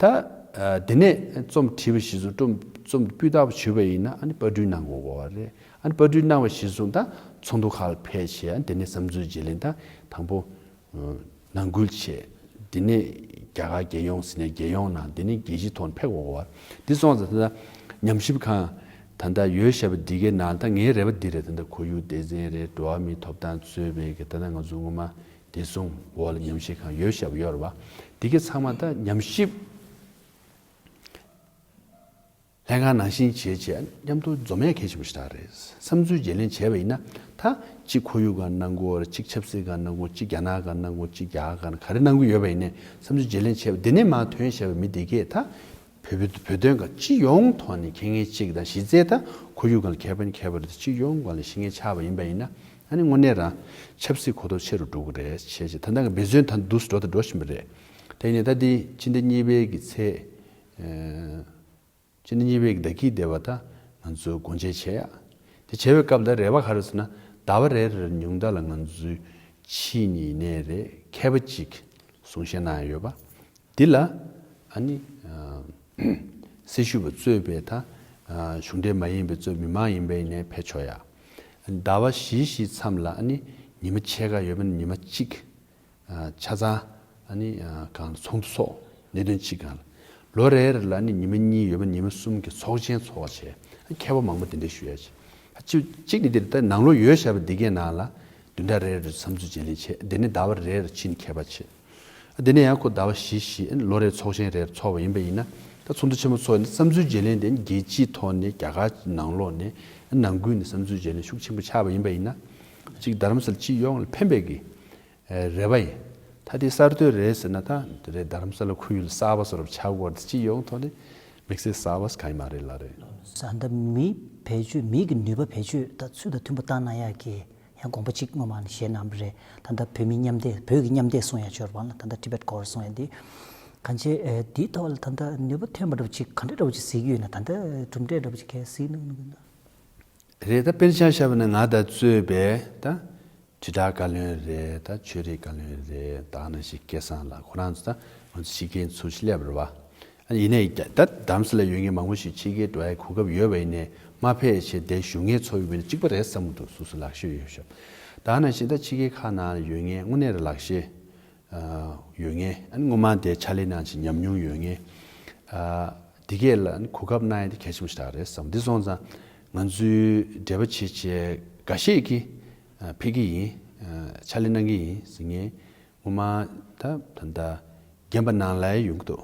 ད་ཨ་དེ་ནས་རྩོམ་བྲིས་པ་གཞི་བཟུང་རྩོམ་རྩོམ་སྤུས་དག་པོ་བྱུང་བ་ཡིན་ན་ཨ་ནི་པར་སྐྲུན་གནང་དགོས་དགོས་པ་རེད། ཨ་ནི་པར་སྐྲུན་གནང་བ་གཞི་བཟུང་ད་ཚོགས་འདུ་ཁག་ལ་ཕེབས་བྱས་ཨ་ནི་དེ་ནས་བསམ་ཚུལ་བརྗེ་ལེན་ད་དང་པོ་ནང་ཁུལ་བྱས། དེ་ནས་རྒྱ་གར་རྒྱལ་ཡོངས་ཟེར་ནས་རྒྱལ་ཡོངས་ནང་དེ་ནས་རྒྱལ་སྤྱིའི་ཐོག་ནས་ཕེབས་དགོས་དགོས་པ་རེད། འདི་སོང་ཙང་ད་ཉམས་ཞིབ་ཁང་ད་ལྟ་ཡོད་བཞག་པ་འདི་གའི་ནང་ད་ངའི་རེ་བ་འདི་རེད། ད་ལྟ་ཁོར་ཡུག་སྡེ་ཚན་རེད། འགྲོ་བ་མིའི་ཐོབ་ཐང་གཙོས་པའི་གི་ད་ལྟ་ང་ཚོ་སྔོན་མ་བདེ་སྲུང་འོག་ལ་ཉམས་ཞིབ་ཁང་ཡོད་བཞག་པ་ཡོད་རེད་བ། འདི་གའི་ཚང་མ་ད་ཉམས་ཞིབ་ལྷན་ཁང་ནང་བཞིན་བྱས་བྱས་མཉམ་དུ་འཛོམས་ཡས་གལ་ཆེན་པོ་ཞིག་རེད། བསམ་ཚུལ་བརྗེ་ལེན་བྱས་པ་ཡིན་ན་ད་གཅིག་ཁོར་ཡུག་སྒང་གནང་དགོས་རེད། གཅིག་ཆབ་སྲིད་སྒང་གནང་དགོས། གཅིག་རྒྱ་ནག་སྒང་གནང་དགོས། གཅིག་རྒྱ་གར་སྒང་ག་རེ་གནང་གི་ཡོད་པ་ཡིན་ནའི་བསམ་ཚུལ་བརྗེ་ལེན་བྱས་པ་འདི་ནས་མར་ཐོན་བཞག་པའི་མི་འདི་གས་ད་བོད་བོད་དོན་སྒང་སྤྱི་ཡོངས་ཐོག་ནས་མཁྱེན་མཁན་གཅིག་དང་གཞི་རྩའི་ད་ཁོར་ཡུག་སྒང་ལ་མཁས་པ་ནི་མཁས་པ་རེད། སྤྱི་ཡོངས་སྒང་ལ་ཤེས་མཁན་ཆགས་པ་ཡིན་པ་ཡིན་ན་ཨ་ནི་དངོས་གནས་རང་ཆབ་སྲིད་གོ་རྟོགས་ཆེ་རུ་འགྲོ་གི་རེད། བྱས་བྱས་ད་ལྟ་འབད་བརྩོན་ད་འདུག་སེ་འགྲོ་ད་འགྲོ་བཞིན་པ་རེད། དེ་ཡིན་ནའི་ད་འདི་ཕྱི་ཟླ་གཉིས་པའི་གི་ཚེས། ཕྱི་ཟླ་གཉིས་པའི་ཟླ་དཀྱིལ་འདི་བ་ད་ང་ཚོས་སྒོ་འབྱེད་བྱེད་ཡ། དེ་བྱེད་པའི་སྐབས་ལ་རེ་བ་ག་རེ་ཟེར་ན་ཟླ་བ་རེ་རེར་ཉུང་མཐའ་ལ་ང་ཚོས་ཕྱི་ནས་ནས་རེད་མཁས་པ་གཅིག་གསུང་བཤད་གནང་ཡ་ཡོད་པ། འདི་ལ་ཨ་ནི་སྲི་ཞུ་བ་གཙོས་པའི་ད་གཞུང་འབྲེལ་མ་ཡིན་པའི་གཙོས་མི་མང་ཡིན་པའི་ནས་ཕེབས་ཆོག་ཡ། ཟླ་བ་བཞི་བཞི་མཚམས་ལ་ཨ་ནི་ཉི་མ་ཕྱེད་ཀ་ཡོད་པ་ནི་ཉི་མ་གཅིག་ཆ་ཚང་ཨ་ནི་གང་ཚོགས་འདུ་ཚོགས་གནད་དོན་གཅིག་གང་ལ། ལོ་རེ་རེ་ལ་ཨ་ནི་ཉི་མ་གཉིས་ཡོད་པ་ཉི་མ་གསུམ་གྱི་ཚོགས་ཆེན་ཚོགས་བྱས་མཁས་པ་མང་པོ་དེ་འདྲ་ཞུ་ཡ་བྱས། གཅིག་གཅིག་ནི་འདིར་ད་ནང་ལོགས་ཡོད་བཞག་པ་འདི་གའི་ནང་ལ་བདུན་ཕྲག་རེ་རེ་བསམ་ཚུལ་བརྗེ་ལེན་བྱས། དེ་ནས་ཟླ་བ་རེ་རེ་ཕྱིན་མཁས་པ་བྱས། དེ་ནས་ཡང་ཁོ་ཟླ་བ་བཞི་བཞི་ལོ་རེ་ཚོགས་ཆེན་རེ་རེ་ཚོགས་པ་ཡིན་པ་ཡིན་ན་ད་ཚོགས་འདུ་ཆེན་མོ་ཚོགས་ནས་བསམ་ཚུལ་བརྗེ་ལེན་དེ་རྒྱལ་སྤྱིའི་ཐོག་ནས་རྒྱ་གར་ནང་ལོགས་ནས་ནང་ཁུལ་ནས་བསམ་ཚུལ་བརྗེ་ལེན་ཤུགས་ཆེན་པོ་ཆགས་པ་ཡིན་པ་ཡིན་ན་གཅིག་རྡ་རམ་ས་ལ་སྤྱི་ཡོངས་ལ་ཕན་པའི་གི་རེ་བ་ཡིན། ད་དེ་གསར་གཏོད་རེད་ཟེར་ན་ད་དེ་རེད། རྡ་རམ་ས་ལ་ཁོར་ཡུག་གསར་པ་བཟོ་རབས་ཆགས་དགོས་རེད། སྤྱི་ཡོངས་ཐོག་ནས་དམིགས་བསལ་གསར་པ་གང་ཡང་མ་རེད་ལ་རེད། ད་ལྟ་མི་བེད་སྤྱོད་མི་གི་ནུས་པ་བེད་སྤྱོད་ད་ཚུལ་དང་མཐུན་པ་བཏང་གནང་ཡག་གི་ཡང་དགོངས་པ་གཅིག་སྔོན་མ་ནས་བཞེས་གནང་བ་རེད། ད་ལྟ་བོད་མི་མཉམ་འདེགས་བོད་ཀྱི་མཉམ་འདེགས་གསུང་ཡ་ཆོར་བ་ལ་ད་ལྟ་ཊི་བེཊ་སྐོར་གསུང་ཡ་འདི་གང་ཅི་འདིའི་ཐོག་ལ་ད་ལྟ་ནུས་པ་ཐོན་པ་འདྲ་པོ་ཅིག་ག་འདྲ་འདྲ་པོ་ཅིག་གཟིགས་ཀྱི་ཡོད་ན། ད་ལྟ་གྲུབ་འབྲས་འདྲ་པོ་ཅིག་གས་གཟིགས་གནང་གི་ཡོད་ན། རེད། ད་དཔེར་ཆ་བཞག་པ་ན་ང་དང་གཙོས་པའི་ད་དྲིལ་བསྒྲགས་བཀའ་བློན་རེད། ད་ཆོས་རིག་བཀའ་བློན་རེད། ད་ནང་བཞིན་སྐལ་བཟང་ལགས་ཁོ་རང་ཚོ་ད་ང་ཚོ་ཕྱི་རྒྱལ་ཚུར་སླེབས་རེད་བ། ཨ་ཡིན་ནའི་ད་རྡ་རམ་ས་ལ་ཡོད་མཁན་མང་པོ་ཞིག་ཕྱི་རྒྱལ་འགྲོ་ཡའི་གོ་སྐབས་ཡོད་པ་ཡིན་ནའི་མ་ཕེབས་བྱས་བསྡད་བཞུགས་མཁན་ཚོ་ཡོད་པ་ཡིན་ན་གཅིག་པ་རེད་བསམ་གྱི་འདུག་སོ་སོ་ལག་ཤེས་ཡོད་ཤག་ད་ནང་བཞིན་ད་ཕྱི་རྒྱལ་ཁག་ནང་ལ་ཡོད་མཁན་དངོས་གནས་རེད་ལག་ཤེས་ཡོད་མཁན། ཨ་ནི་སྔོན་མ་དེ་ཕྱག་ལས་གནང་བྱས་ཉམས་མྱོང་ཡོད་མཁན། ཨ་འདི་གས་ལ་ཨ་ནི་གོ་སྐབས་གནང་ཡ་དེ་གལ་ཆེན་པོ་ཞིག་རེད་བསམ། འདི་སོང་ཙང་ང་ཚོའི་འབྲེལ་བ་བྱེད་བྱས་འགའ་ཤས་ཀྱིས་ཨ་ཕེབས་ཀྱི་ཡིན། ཨ་ཕྱག་ལས་གནང་གི་ཡིན་ཟེར་མཁན་སྔོན་མ་ད་ད་ལྟ་རྒན་པ་ནང་ལ་ཡོང་གི་འདུག་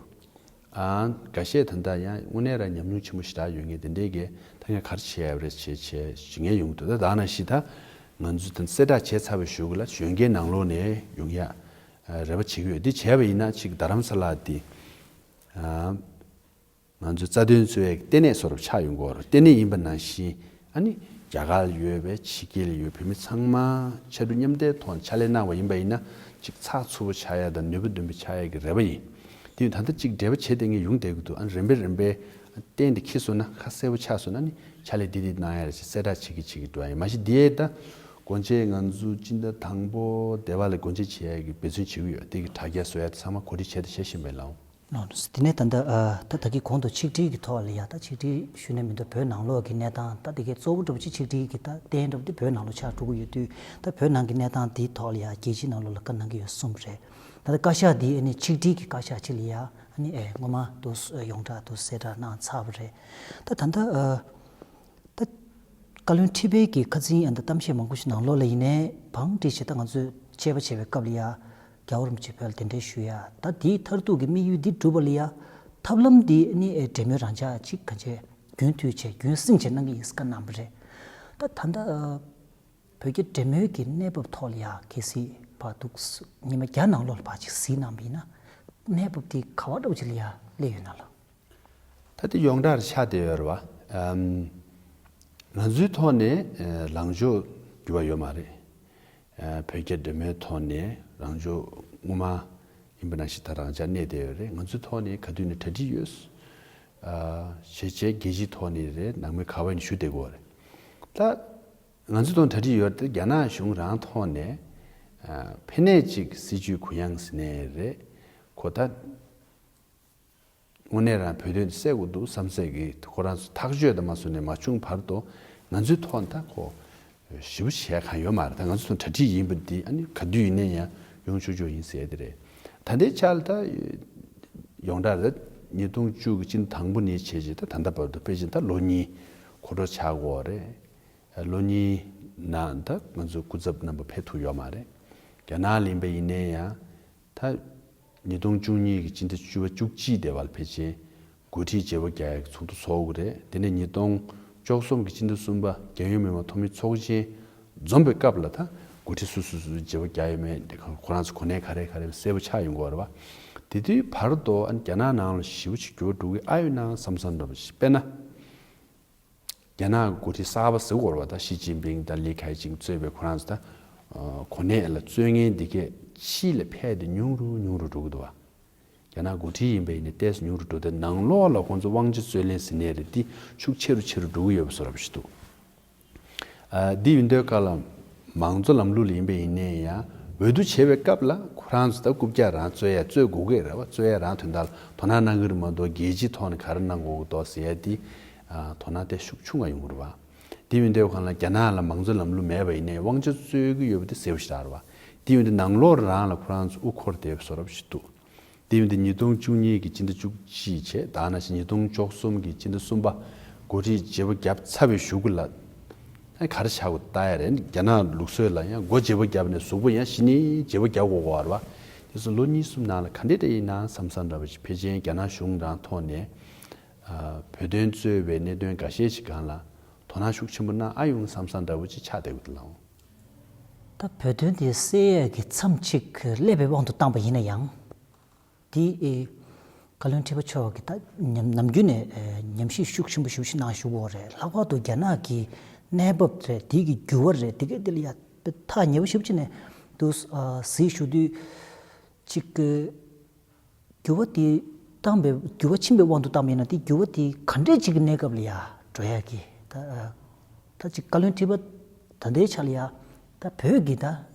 ཨ་འགའ་ཤས་ད་ལྟ་ཡང་དངོས་གནས་རང་ཉམས་མྱོང་ཆེན་པོ་ཞེ་དྲག་ཡོད་མཁན་དེ་འདྲས་ཀྱིས་ད་ངས་ག་རེ་བྱེད་ཡ་རེད་བྱེད་བྱེད་ཞུ་མཁན་ཡོང་གི་འདུག་ད་ད་ནང་བཞིན་ད་ང་ཚོས་ད་གསལ་བསྒྲགས་བྱས་ཚར་བའི་གཞུག་ལ་གཞོན་སྐྱེས་ནང་ལོགས་ནས་ཡོང་ཡ་རེ་བ་བྱེད་ཀྱི་ཡོད། འདི་བྱས་པ་ཡིན་ན་ཅིག་རྡ་རམ་ས་ལ་འདི་ང་ཚོའི་རྩ་དོན་རྩོད་ཡའི་ལྟེ་གནས་བཟོ་འདྲ་ཆགས་ཡོང་གི་ཡོད་རེད། ལྟེ་གནས་ཡིན་པ་ནང་བཞིན་ཨ་ནི་རྒྱ་གར་ལ་ཡོད་པའི་ཕྱི་རྒྱལ་ལ་ཡོད་བོད་མི་ཚང་མ་ཕྱར་གྲུ་མཉམ་འདེགས་ཐོག་ནས་ཕྱག་ལས་གནང་བ་ཡིན་པ་ཡིན་ན་ཅིག་ཚགས་ཚུད་པོ་ཆགས་ཡ་དང་ནུས་པ་ལྡན་པོ་ཆགས་ཡ་གི་རེ་བ་ཡིན། དེ་ཡིན་ད་ལྟ་ཅིག་འབྲེལ་བ་བྱེད་བསྡད་མཁན་ཡོང་བསྡད་ཀྱི་འདུག་ཨ་ནི་རིམ་པས་རིམ་པས་རྟེན་དེ་འཁྱེར་སོང་ན་ཁ་གསལ་པོ་ཆགས་སོང་ན་ནི་ཕྱག་ལས་འདི་འདི་གནང་ཡ་རེད་ཅེས་གསལ་བསྒྲགས་བྱེད་ཀྱི་བྱེད་ཀྱི་འགྲོ་ཡ་ཡིན། མ་གཞི་འདི་ཡས་ད་སྒོ་འབྱེད་ང་ཚོ་སྤྱི་ཟླ་དང་པོ་འདས་པ་ལ་སྒོ་འབྱེད་བྱེད་ཡ་གི་འབད་བརྩོན་བྱེད་ཀྱི་ཡོད། དེ་གི་དྲ་རྒྱ་བཟོ་ཡ་དེ་ཚང་མ་གོ་སྒྲིག་བྱས་ཏེ་བྱེད་བཞིན་པའི་ལའོ། ལགས་སོ། དེ་ནས་ད་ལྟ་ཨ་ད་ད་གི་གོང་དུ་ཆིག་སྒྲིལ་གྱི་ཐོག་ལ་ཡ་ད་ཆིག་སྒྲིལ་ཞུས་ནས་མི་འདུག་བོད་ནང་ལོགས་ཀྱི་གནས་སྟངས་ད་དེ་གའི་གཙོ་བོ་འདྲ་པོ་ཅིག་ཆིག་སྒྲིལ་གྱི་ད་རྟེན་འདྲ་པོ་དེ་བོད་ནང་ལོགས་ཆགས་འགྲོ་གི་ཡོད་དུས་ད་བོད་ནང་གི་གནས་སྟངས་དེའི་ཐོག་ལ་ཡ་རྒྱལ་སྤྱིའི་ནང་ལོགས་ལ་བཀའ་གནང་གི་ཡོད་གསུངས་པ་རེད། ད་ལྟ་བཀའ་ཤག་འདི་ཨ་ནི་ཆིག་སྒྲིལ་གྱི་བཀའ་ཤག་ཅིག་ལ་ཡ་ཨ་ནི་ཨེ་སྔོན་མ་དུ་ཡོངས་གྲགས་དུ་གསལ་བསྒྲགས་གནང་ཚར་བ་རེད། ད་ད་ལྟ་ཨ་ད་བཀའ་བློན་ཁྲི་པའི་གི་ཁ་ཚིག་ཨ་ད་གཏམ་བཤད་མང་པོ་ཞིག་ནང་ལོགས་ལ་ཡིན་ནའི་བང་བསྒྲིགས་བྱས་ད་ང་ཚོས་དཔྱད་པ་བྱས་པའི་སྐབས་ལ་ཡ། རྒྱལ་བ་རིན་པོ་ཆེ་བོད་ལ་གདན་འདྲེན་ཞུ་ཡ། ད་དེའི་མཐར་ཐུག་གི་དམིགས་ཡུལ་འདི་འགྲུབ་པ་ལ་ཡ། ཐབས་ལམ་འདི་ནི་ཨེ་འབྲེལ་མོལ་རང་འཇགས་ཅིག་ག་ཅེ་རྒྱུན་མཐུད་བྱས་རྒྱུན་བསྲིང་བྱས་གནང་གི་ཡིན་ཟེར་བཀའ་གནང་བ་རེད། ད་ད་ལྟ་ཨ་བོད་རྒྱ་འབྲེལ་མོལ་གྱི་གནས་བབ་ཐོག་ལ་ཡ་གལ་སྲིད་ཕར་འདུག་ཉི་མ་བརྒྱ་ནང་ལོགས་ལ་ཕར་ཅིག་གཟིགས་གནང་བ་ཡིན་ན། གནས་བབ་འདི་ག་བ་འདྲ་བོ་ཅིག་ལ་ཡ་སླེབས་ཡོད་ན་ལགས། ད་དེ་ཡོངས་གྲགས་ཆགས་བསྡད་ཡོད་རེད་བ། ཨམ། ང་ཚོའི་ཐོག་ནས་ཨ་ལངས་ཕྱོགས་འགྱུར་བ་ཡོད་མ་རེད། ཨ་བོད་རྒྱ་འབྲེལ་མོལ་ཐོག་ནས་ལངས་ཕྱོགས་སྔོན་མ་ཡིན་པ་ནང་བཞིན་ད་རང་འཇགས་གནས་བསྡད་ཡོད་རེད། ང་ཚོའི་ཐོག་ནས་ག་དུས་ནས་གྲ་སྒྲིག་ཡོད། ཨ་གཞིས་བྱེས་རྒྱལ་སྤྱིའི་ཐོག་ནས་རེད། ནང་མི་ག་བ་ནས་ཞུ་བསྡད་དགོས་རེད། ད་ང་ཚོའི་ཐོག་གྲ་སྒྲིག་ཡོད་རེད། དེ་རྒྱ་ནག་གཞུང་རང་ཐོག་ནས་ཨ་ཕན་ནས་ཅིག་སྲིད་ཇུས་གུ་ཡངས་ཟིན་ནས་རེད། ཁོ་ད། དངོས་གནས་རང་བོད་དོན་དེ་སེལ་དགོས་འདུག་བསམ་སེ་གི་ཁོ་རང་ཚོ་ཐག་གཅོད་དང་མ་སོང་ནས་མ་བྱུང་བར་དུ་ང་ཚོའི་ཐོག་ད་ཁོ་ཞེ་པོ་བྱས་གང་ཡོད་མ་རེད། ད་ང་ཚོའི་ཐོག་གྲ་སྒྲིག་ཡིན་པ་འདི་ཨ་ནི་ག་དུས་ཡིན་ནའི་ཡང་ཡོང་ཆོག་ཆོག་ཡིན་ཟེར་དེ་རེད། ད་ལྟའི་ཆར་ད་ཡོངས་གྲགས་རེད། ཉིས་སྟོང་བཅུ་གི་སྤྱི་ཟླ་དང་པོ་ནས་བྱས་རྗེས་ད་ད་ལྟ་བར་དུ་ཕལ་ཆེར་ད་ལོ་གཉིས་འཁོར་འགྲོ་ཆགས་ཀྱི་ཡོད་རེད། ལོ་གཉིས་ནང་ད་ང་ཚོ་སྐུ་ཚབ་རྣམ་པ་ཕེབས་ཐུབ་ཡོད་མ་རེད། རྒྱ་ནག་ལ་ཡིན་པ་ཡིན་ནའི་ཡང་། ད། ཉིས་སྟོང་བཅུ་གཉིས་ཀྱི་སྤྱི་ཟླ་བཅུ་པ་བཅུ་གཅིག་དེ་བར་ཕལ་ཆེར་འགོ་ཁྲིད་བརྗེ་པོ་རྒྱག་ཡག་ཚོགས་འདུ་ཚོགས་དགོས་རེད། དེ་ནས་ཉིས་སྟོང་བཅུ་གསུམ་གྱི་སྤྱི་ཟླ་གསུམ་པ་རྒྱལ་ཡོངས་མི་མང་ཚོགས་མི་ཚོགས་ཆེན་འཛོམས་པའི་སྐབས་ལ་ད་འགོ་ཁྲིད་སུ་སུ་སུ་བརྗེ་པོ་རྒྱག་ཡོད་མེད་དེ་ཁོ་རང་ཚོ་གོ་གནས་ག་རེ་ག་རེ་གསལ་པོ་ཆགས་ཡོང་གི་ཡོད་རེད་བ། དེ་དུས་བར་དུ་ཨ་ནི་རྒྱ་ནག་ནང་ལ་ཞེ་པོ་ཅིག་འགྱུར་བ་འགྲོ་གི་ཨ་ཡོད་ན་བསམ་བསམ་འདྲ་པོ་ཞིག་དཔེར་ན། རྒྱ་ནག་གི་འགོ་ཁྲིད་གསར་པ་ཟེར་དགོས་རེད་བ། ད་ཞི་ཅིན་ཕིང་དང་ལི་ཁེ་ཆིང་གཙོས་པའི་ཁོ་རང་ཚོ་ད་གོ་གནས་ལ་རྩོད་མཁན་འདི་གས་ཕྱི་ལ་ཕེབས་ཏེ་ཉུང་རུ་ཉུང་རུ་འགྲོ་གི་འདུག་བ། རྒྱ་ནག་འགོ་ཁྲིད་ཡིན་པ་ཡིན་ན་ཏོག་ཙམ་ཉུང་རུ་འགྲོ་དེ་ནང་ལོགས་ལ་ཁོང་ཚོ་དབང་ཆ་རྩོད་ལེན་ཟེར་ནའི་རེད། འདི་ཤུགས་ཆེ་རུ་ཆེ་རུ་འགྲོ་གི་ཡོད་པ་བཟོ་འདྲ་པོ་ཞིག་འདུག་ཨ། འདི་ཡིན་དུས་སྐབས་ལ་མང་གཙོ་ལམ་ལུགས་ལ་ཡིན་པ་ཡིན་ནའི་ཡང་འོས་བསྡུ་བྱེད་པའི་སྐབས་ལ་ཁོ་རང་ཚོ་ད་རྐུབ་བཀྱག་རང་རྩོད་ཡ་རྩོད་དགོས་ཀྱི་རེད་བ། རྩོད་ཡ་རང་དོན་དག་ལ་དོ་སྣང་གནང་གི་རེད་མ་གཏོགས་རྒྱལ་སྤྱིའི་ཐོག་ནས་ག་རེ་གནང་དགོས་ཀྱི་འདུག་ཟེར་ཡ་འདི་ཨ། དོ་སྣང་དེ་ཤུགས་ཆུང་བ་ཡོང་གི་རེད་བ། འདི་ཡིན་དུས་སྒང་ལ་རྒྱ་ནག་ལ་མང་གཙོ་ལམ་ལུགས་མེད་པ་ཡིན་ནའི་དབང་ཆ་རྩོད་ཀྱི་ཡོད་པ་དེ་གསལ་པོ་ཞེ་དྲག་རེད་བ། འདི་ཡིན་དུས་ནང་ལོགས་རང་ལ་ཁོ་རང་ཚོ་དབུ་འཁོར་བསྡད་པའི་བཟོ་འདྲ་པོ་ཞིག་འདུག་དེ་ཡིན་དུས་ཉིས་སྟོང་བཅུ་གཉིས་ཀྱི་སྤྱི་ཟླ་བཅུ་གཅིག་བྱས། ད་ནང་བཞིན་ཉིས་སྟོང་བཅུ་གསུམ་གྱི་སྤྱི་ཟླ་གསུམ་པ་འགོ་ཁྲིད་བརྗེ་པོ་བརྒྱབ་ཚར་བའི་གཞུག་གུ་ལ་ཨ་ག་རེ་བྱ་དགོས་ལྟ་ཡ་རེད། རྒྱ་ནག་ལུགས་སྲོལ་ལ་ཡང་མགོ་བརྗེ་པོ་བརྒྱབ་ནས་གཟུགས་པོ་ཡང་གཞི་ནས་བརྗེ་པོ་བརྒྱབ་དགོས་ཀྱི་ཡོད་རེད་བ། དེ་ཚོ་ལོ་གཉིས་གསུམ་ནང་ལ་ག་འདྲ་འདྲ་ཡིན་ན་བསམ་བསམ་འདྲ་པོ་ཞིག་ཕལ་ཆེར་རྒྱ་ནག་གཞུང་རང་ཐོག་ནས་ཨ་བོད་དོན་གཙོས་པའི་གནད་དོན་འགའ་ཤས་ཤིག་སྒང་ལ་དོ་སྣང་ཤུགས་ཆེན་པོ་གནང་ཨ་ཡོང་བསམ་བསམ་འདྲ་པོ་ཅིག་ཆགས་བསྡད་ཀྱི་འདུག་ལགས། ད་བོད་དོན་དེ་སེལ་ཡས་ཀྱི་མཚམས་གཅིག་སླེབས་པའི་དབང་དུ་བཏང་པ་ཡིན་ན་ཡང་། དེ་ཨེ། བཀའ་བློན་ཁྲི་པ་མཆོག་གིས་ད་ཉམས་ནམ་རྒྱུན་ནས་ཨེ་ཉམས་ཞིབ་ཤུགས་ཆེན་པོ་ཞེ་པོ་ཞིག་གནང་བཞུགས་ཡོད་རེད། ལྷག་པར་དུ་རྒྱ་ནག་གི་གནས་བབ་རེད། དེ་གི་འགྱུར་བ་རེད། དེ་གའི་དེ་ལ་ཡ་དཔེ་ཐག་ཉེ་པོ་ཞེ་པོ་ཅིག་ནས་འདུག་ཨ་གཟིགས་བཞུགས་དུས་ཅིག་གི་འགྱུར་བ་དེ་བཏང་པའི་འགྱུར་བ་ཕྱིན་པའི་དབང་དུ་བཏང་པ་ཡིན་ན། དེ་འགྱུར་བ་དེ་ག་འདྲས་ཅིག་གི་གནས་སྐབས་ལ་ཡ་འགྲོ་ཡ་གི་ད་ཨ་ད་ཅིག་བཀའ་བློན་ཁྲི་པ་ད་ལྟའི་ཆ་ལ་ཡ་ད་བོད་ཀྱི་ད་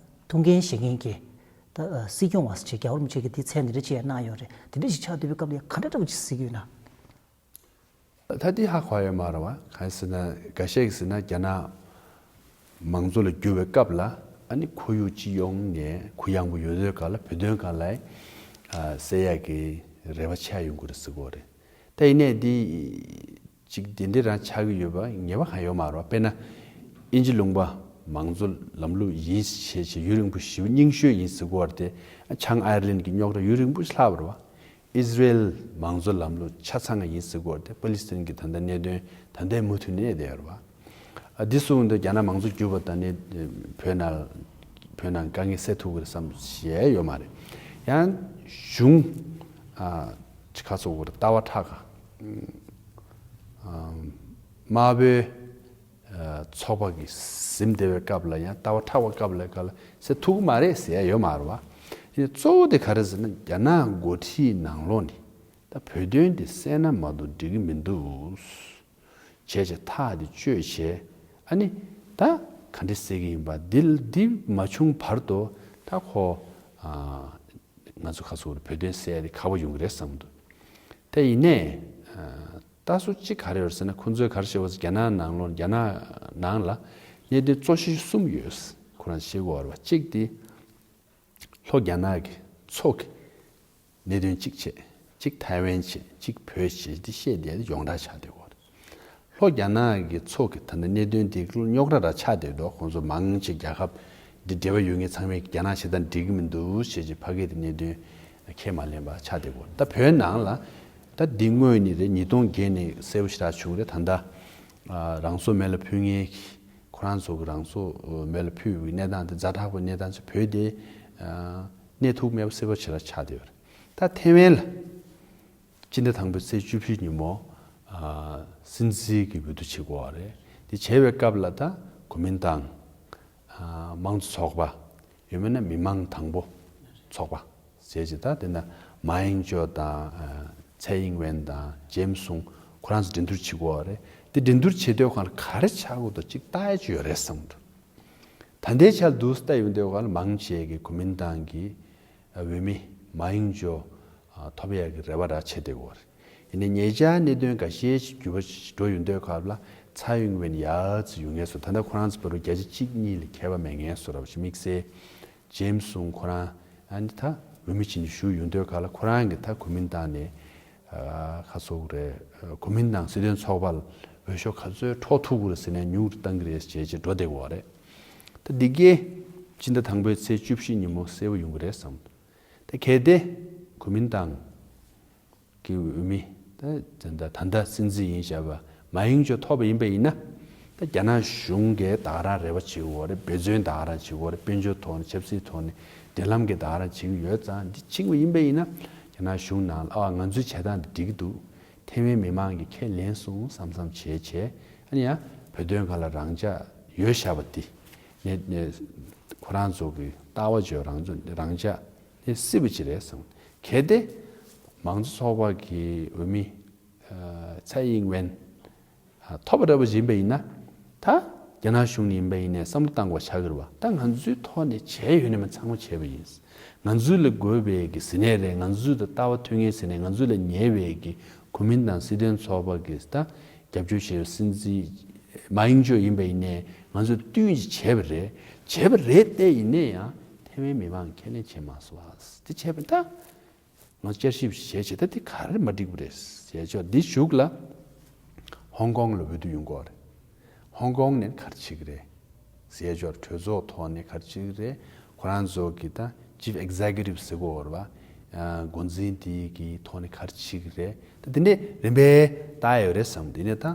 ཐུགས་འགན་བཞེས་མཁན་གྱི་ད་སྲིད་སྐྱོང་བ་ཟེར་བྱས་རྒྱལ་བ་རིན་པོ་ཆེ་གིས་དེ་མཚན་འདི་འདྲ་ཅིག་གནང་ཡོད་རེད། དེ་འདྲ་ཞིག་ཆགས་བསྡད་པའི་སྐབས་ལ་ཡང་ག་འདྲ་འདྲ་པོ་ཅིག་གཟིགས་ཀྱི་ཡོད་ན། ད་འདི་ཧ་གོ་ཡོད་མ་རེད་བ། གང་ཡིན་ཟེར་ན་འགའ་ཤས་ཀྱིས་ཟེར་ན་རྒྱ་ནག་མང་གཙོ་ལ་བསྒྱུར་བའི་སྐབས་ལ་ཨ་ནི་ཁོར་ཡུག་སྤྱི་ཡོངས་ནས་གུ་ཡངས་པོ་ཡོད་དུས་སྐབས་ལ་བོད་དོན་སྒང་ལ་ཨ་སེལ་ཡག་གི་རེ་བ་ཆེ་ཡ་ཡོང་གི་རེད་ཟེར་གྱི་ཡོད་རེད། ད་ཡིན་ནའི་འདི་ཅིག་དེ་འདྲ་རང་ཆགས་ཀྱི་ཡོད་པ་ངེས་པ་གང་ཡོད་མ་རེད་བ། དཔེར་ན་དབྱིན་ཇི་ལུང་པ་མང་གཙོ་ལམ་ལུགས་ཡིན་ཞེས་བྱས་ཡུན་རིང་པོ་ཞེ་པོ་རྙིང་ཤོས་ཡིན་ཟེར་གྱི་ཡོད་རེད་དེ། བྱང་ཨའེ་རི་ལན་གྱི་རྙོག་དྲ་ཡུན་རིང་པོ་ཞིག་ལྷག་པ་རེད་བ། ཨི་ཟི་རེལ་མང་གཙོ་ལམ་ལུགས་ཆ་ཚང་ཡིན་ཟེར་གྱི་ཡོད་རེད་དེ། པ་ལི་སི་ཐན་གྱི་ད་ལྟ་གནད་དོན་ད་ལྟའི་མུ་མཐུད་ནས་བསྡད་ཡོད་རེད་བ། ཨ་འདི་གསུངས་འདུག་རྒྱ་ནག་མང་གཙོ་བསྒྱུར་བ་དང་ནི་བོད་ནང་བོད་ནང་དཀའ་ངལ་སེལ་ཐུབ་ཀྱི་རེད་བསམ་བྱས་ཡོད་མ་རེད། ཡང་གཞུང་ཨ་ཅི་ཁ་སོགས་ཀྱི་ལྟ་བ་ཁྲག་ཁ་ཨ་དམར་པོའི་ཨ་ཚོགས་པ་གིས་ཟིན་བསྡད་པའི་སྐབས་ལ་ཡང་ལྟ་བ་ཁྲག་པ་སྐབས་ལ་ག་ལ་སེལ་ཐུབ་ཀྱི་མ་རེད་ཟེར་ཡ་ཡོད་མ་རེད་བ། དེ་གཙོ་བོ་དེ་ག་རེ་ཟེར་ན་རྒྱ་ནག་འགོ་ཁྲིད་ནང་ལོགས་ནས་ད་བོད་དོན་དེ་སེལ་ན་མ་གཏོགས་འགྲིག་གི་མི་འདུག་བྱས་བྱས་ཐག་དེ་གཅོད་བྱས། ཨ་ནི་ད་ག་འདྲ་སེལ་གྱི་ཡིན་པ་འདི་འདི་མ་བྱུང་བར་དུ་ད་ཁོ་ཨ་ང་ཚོ་ཁ་སོ་བོད་དོན་སེལ་ཡ་དེ་ཁག་པོ་ཡོང་གི་རེད་བསམ་འདུག་དེ་ཡིན་ནའི་ཨ་ད་སུ་གཅིག་ག་རེ་ཡོད་ཟེར་ན། ཁོང་ཚོས་ག་རེ་བྱས་པ་ཟེར། རྒྱ་ནག་ནང་ལོགས་རྒྱ་ནག་ནང་ལ་གནད་དོན་གཙོ་ཆེ་གསུམ་ཡོད། ཁོ་རང་བཤད་དགོས་པ་རེད་བ། གཅིག་དེ་ལྷོ་རྒྱ་ནག་གི་མཚོ་གི་གནད་དོན་གཅིག་བྱས། གཅིག་ཐའེ་ཝན་བྱས། གཅིག་བོད་བྱས། འདི་བཤད་བསྡད་དེ་ཡོངས་གྲགས་ཆགས་བསྡད་ཡོད་རེད། ལྷོ་རྒྱ་ནག་གི་མཚོ་གི་ད་ལྟ་གནད་དོན་འདི་རྙོག་དྲ་ར་ཆགས་བསྡད་འདུག་ཁོང་ཚོ་མང་ཆེ་རྒྱལ་ཁབ་ འདི་འབྲེལ་བ་ཡོད་མཁན་ཚང་མས་རྒྱ་ནག་བྱེད་སྟངས་འགྲིག་གི་མི་འདུག་ཞེས་ཀྱི་ཕ་གིའི་གནད་དོན་ཁས་མ་ལེན་པ་ཆགས་བསྡད་ཡོད། ད་བོད་ནང་ལ་ད་འདི་སྔོན་ནས་རེད། ཉིས་སྟོང་བརྒྱད་ནས་གསལ་པོ་ཞེ་དྲག་བྱུང་རེད། ད་ལྟ་རང་སྲོག་མེ་ལ་ཕུལ་མཁན་གྱི་ཁོ་རང་ཚོ་གི་རང་སྲོག་མེ་ལ་ཕུལ་བའི་གནས་སྟངས་དེ་ཛ་དྲག་པོའི་གནས་སྟངས་ཚོ་བོད་དེ་གནས་ཐུབ་མེད་པ་གསལ་པོ་ཞེ་དྲག་ཆགས་བསྡད་ཡོད་རེད། ད་ཐེ་ཝན་ལ། སྤྱི་ཟླ་དང་པོའི་ཚེས་བཅུ་བཞི་ཉིན་མོ། ཨ། སྲིད་འཛིན་གྱི་འོས་བསྡུ་བྱེད་དགོས་པ་རེད། དེ་བྱེད་པའི་སྐབས་ལ་ད་གོ་མིན་ཏང་། ཨ། དམངས་གཙོ་ཚོགས་པ། ཡང་མིན་ན་མི་མང་དང་པོ་ཚོགས་པ་ཟེར་གྱི། ད་དེ་ན་མཱ་ཡིང་ཅོ་དང་། ཨ། ཚའེ་ཡིང་ཝེན་དང་ཇེམ་སུང་ཁོ་རང་ཚོ་འགྲན་བསྡུར་བྱེད་དགོས་པ་རེད། དེ་འགྲན་བསྡུར་བྱེད་དུས་སྒང་ལ་ག་རེ་ཆགས་དགོས་འདུག་ཅིག་ལྟ་ཡ་ཅིག་ཡོད་རེད་བསམ་འདུག་ད་ལྟའི་ཆར་འདུག་ལྟ་ཡོང་དུས་སྒང་ལ་མང་ཆེ་གི་གོ་མིན་ཏང་གི་འོས་མི་མཱ་ཡིང་ཅོ་ཐོབ་ཡག་གི་རེ་བ་ར་བྱེད་བསྡད་ཡོད་རེད། ཡིན་ནའི་ཉེ་ཆར་གནད་དོན་འགའ་ཤས་ཤིག་འགྱུར་བ་འགྲོ་ཡོང་དུས་སྐབས་ལ་ཚའེ་ཡིང་ཝེན་ཡར་ཙམ་ཡོང་མཁན་བཟོ། ད་ལྟ་ཁོ་རང་ཚོ་བར་དུ་བརྒྱ་ཆ་གཅིག་གཉིས་ལས་ཁྱད་པར་མེད་མཁན་བཟོ་འདྲ་བ་ཞིག་དམིགས་བསལ་ཇེམ་སུང་ཁོ་རང་ཨ་ནི་ད་འོས་མི་བྱས་ནས་ཞུགས་ཡོང་དུས་སྐབས་ལ་ཁོ་རང་གི་ད་གོ་མིན་ཏང་ནས་ཁ་སོག་རེད། གོ་མིན་ཏང་སྲིད་དོན་ཚོགས་པ་ལ་འོས་ཤོག་ག་ཚོད་འཕྲོག་ཐུབ་ཀྱི་རེད་ཟེར་ནས་ཉུང་རུ་བཏང་གི་རེད་ཅེས་ཅེས་འགྲོ་བསྡད་ཡོད་རེད། ད་འདི་གས་སྤྱི་ཟླ་དང་པོའི་ཚེས་བཅུ་བཞི་ཉིན་མོ་གསལ་པོ་ཡོང་གི་རེད་བསམ། ད་གལ་ཏེ་གོ་མིན་ཏང་གི་འོས་མི་ད་ད་ད་ལྟ་སྲིད་འཛིན་ཡིན་བཞག་པ་མཱ་ཡིང་ཅོ་ཐོབ་པ་ཡིན་པ་ཡིན་ན། ད་རྒྱ་ནག་གཞུང་གིས་ད་ག་རང་རེ་བ་བྱེད་ཀྱི་ཡོད་རེད། འབད་བརྩོན་ད་ག་རང་བྱེད་ཀྱི་ཡོད་རེད། དཔལ་འབྱོར་ཐོག་ནས་ཆབ་སྲིད་ཐོག་ནས་འབྲེལ་ལམ་གྱི་ད་ག་རང་བྱེད་ཀྱི་ཡོད་ཙང་། འདི་ཕྱིན་པ་ཡིན་པ་ཡིན་ན་རྒྱ་ནག་གཞུང་ནང་ལ་ཨ་ང་ཚོའི་བྱེད་སྟངས་འདི་འགྲིག་གི་འདུག་ཐེ་ཝན་མི་མང་གིས་ཁས་ལེན་སོང་བསམ་བསམ་བྱས་བྱས། ཨ་ནི་ཡང་བོད་དོན་སྒང་ལ་རང་འཇགས་ཡོད་བཞག་པ་འདི་ནས་ནས་ཁོ་རང་ཚོ་གི་ལྟ་བ་བརྗོད་རང་ཚོ་རང་འཇགས་ནས་སྲིད་པ་ཅིག་རེད་བསམ། གལ་ཏེ་མང་གཙོ་ཚོགས་པ་གི་འོས་མི་ཚའེ་ཡིང་ཝེན་ཐོབ་པ་འདྲ་པོ་ཞིག་ཡིན་པ་ཡིན་ན། ད་རྒྱ་ནག་གཞུང་ནས་ཡིན་པ་ཡིན་ནའི་བསམ་བློ་བཏང་དགོས་པ་ཆགས་ཀྱི་རེད་བ། ད་ང་ཚོའི་ཐོག་ནས་བྱས་ཡོད་ན་མ་ཚང་མ་བྱས་པ་ཡིན། ང་ཚོ་ལ་དགོས་པའི་གི་ཟིན་ནས་རེད། ང་ཚོ་ལ་ལྟ་བ་མཐུན་ངེས་ཟིན་ནས་ང་ཚོ་ལ་ཉེ་བའི་གི་གོ་མིན་ཏང་སྲིད་དོན་ཚོགས་པ་གི་ད་རྒྱབ་སྐྱོར་བྱས་པའི་སྲིད་འཛིན་མཱ་ཡིང་ཅོ་ཡིན་པ་ཡིན་ནའི་ང་ཚོས་བསྟུན་ཅིག་བྱས་པ་རེད། བྱས་པ་རེད་དེ་ཡིན་ནའི་ཡང་ཐེ་ཝན་མི་མང་ཁས་ལེན་བྱས་མ་སོང་བ། དེ་བྱས་པ་ད། ང་ཚོ་བསྐྱར་ཞིབ་བྱས་བྱས་ད་འདི་ག་རེ་མ་འགྲིག་པ་རེད་ཟེར་ཆོག་འདི་གཞུག་ལ་ཧོང་ཀོང་ལ་འོས་བསྡུ་ཡོང་གི་རེད། ཧོང་ཀོང་ནས་ག་རེ་བྱེད་ཀྱི་རེད་ཟེར་ཆོག་གྲོས་ཚོགས་ཐོག་ནས་ག་རེ་བྱེད་ཀྱི་རེད། ཁོ་རང་ཚོ་གི་ད་ཅིབ་ཨེག་ཛེག་ཊི་བྷ་ཟེར་གྱི་ཡོད་རེད་བ། འགོ་འཛིན་དེ་གི་ཐོག་ནས་ག་རེ་བྱེད་ཀྱི་རེད། ད་དེ་འདྲས་རིམ་པས་བལྟ་ཡོད་རེད་བསམ། དེ་ནས་ད་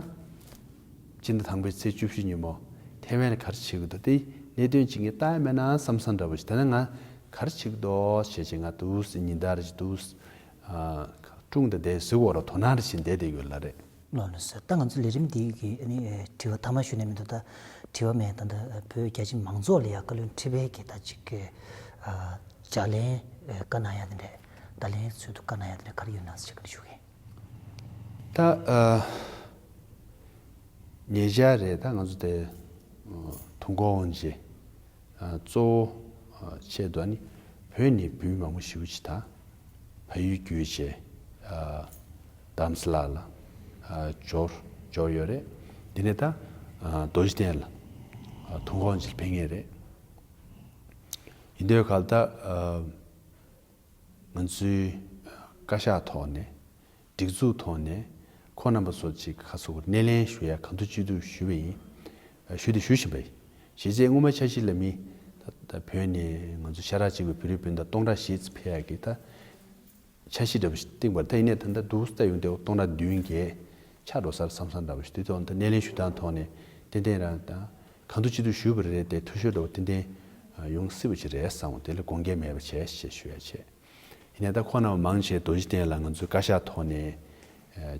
སྤྱི་ཟླ་དང་པོའི་ཚེས་བཅུ་བཞི་ཉིན་མོ་ཐེ་ཝན་ལ་ག་རེ་བྱེད་ཀྱི་འདུག་དེ་གནད་དོན་ཅིག་ངས་ལྟ་ཡ་མེད་ན་བསམ་བསམ་འདྲ་པོ་ཞིག་ད་ནི་ང་ག་རེ་བྱེད་ཀྱི་འདུག་ཞེས་བྱས་ང་འདུག་སེ་ཉིན་ལྟར་ཞིག་འདུག་སེ་ཨ་ཀྲུང་དང་བསྡད་ཟེར་བ་ར་དོ་སྣང་རེ་བྱེད་བསྡད་བསྡད་ཡོད་ལ་རེད། ལགས་ལགས་སོ། ད་ང་ཚོ་ལས་རིམ་འདི་གི་ཨ་ནི་དྲི་བ་ཐ་མ་ཞུ་ནས་མི་འདུག་ད་དྲི་བ་མེད། ད་ད་བོད་རྒྱ་ཆེ་མང་ཚོགས་ལ་ཡ་བཀའ་བློན་ཁྲི་པའི་གི་ད་ཅིག་གི་ཨ་ལྗགས་ལན་བཀའ་གནང་ཡ་དེ་འདྲས་བརྡ་ལན་ཚུལ་དུ་བཀའ་གནང་ཡ་དེ་འདྲས་ག་རེ་ཡོད་ན་ཟེར་བཀའ་འདྲི་ཞུ་གི་ཡིན། ད་ཨ་ཉེ་ཆར་རེད། ད་ང་ཚོ་དེ་ཨ་ཐུགས་འཁོར་དབང་ཆེན་ཨ་གཙོ་བོ་ཨ་ཆེད་དུ་ཨ་ནི་བོད་ནས་བོད་མི་མང་པོ་ཞེ་པོ་ཅིག་ད་ཕ་ཡུལ་བརྒྱུད་བྱས་ཨ་རྡ་རམ་ས་ལ་ལ་ཨ་འབྱོར་འབྱོར་ཡོད་རེད། དེ་ནས་ད་ཨ་རྡོ་རྗེ་གདན་ལ་ཨ་ཐུགས་འཁོར་དབང་ཆེན་ཕེབས་མཁན་རེད། ཡིན་དུས་ག་ལ་ད་ཨ་ང་ཚོའི་བཀའ་ཤག་ཐོག་ནས་སྒྲིག་འཛུགས་ཐོག་ནས་ཁོང་རྣམ་པ་ཚོ་ཅིག་ཁ་སོ་སྣེ་ལེན་ཞུ་ཡ་ག་འདུག་ཅི་འདུག་ཞུས་པ་ཡིན། ཞུས་ཏེ་ཞུ་བཞིན་པ་ཡིན། གཞི་རྩའི་སྔོན་མ་འཆར་གཞི་ལ་མི་ད་ད་བོད་ནས་ང་ཚོ་ཤ་ཁྲག་གཅིག་པའི་བོད་རིགས་སྤུན་ཟླ་སྟོང་ཕྲག་བཞི་ཙམ་ཕེབས་ཡ་གི་ད་འཆར་གཞི་འདྲ་པོ་ཞིག་བཏིང་བར། ད་ཡིན་ནའི་ད་ལྟ་འདུག་སེ་ཡོང་དུས་སྟོང་ཕྲག་བདུན་བརྒྱད་ཆགས་འགྲོ་ས་རེད་བསམ་བསམ་འདྲ་པོ་ཞིག་དེ་ཐོག་ད་སྣེ་ལེན་ཞུ་སྟངས་ཐོག་ནས་ཏན་ཏན་རང་ད་གང་འདུག་ཅི་འདུག་ཞུས་པ་རེད་དེ། འཐུས་ཤོར་འདྲ་པོ་ཏན་ཏན་ཡོང་སྲིད་པ་ཅིག་རེད་བསམ། དེ་ལ་དགོངས་འགལ་མེད་པ་བྱས་ཞེས་ཞུ་ཡ་བྱས། ཡིན་ནའི་ད་ཁོང་རྣམས་མང་ཆེ་རྡོ་རྗེ་གདན་ལ་ང་ཚོའི་བཀའ་ཤག་ཐོག་ནས་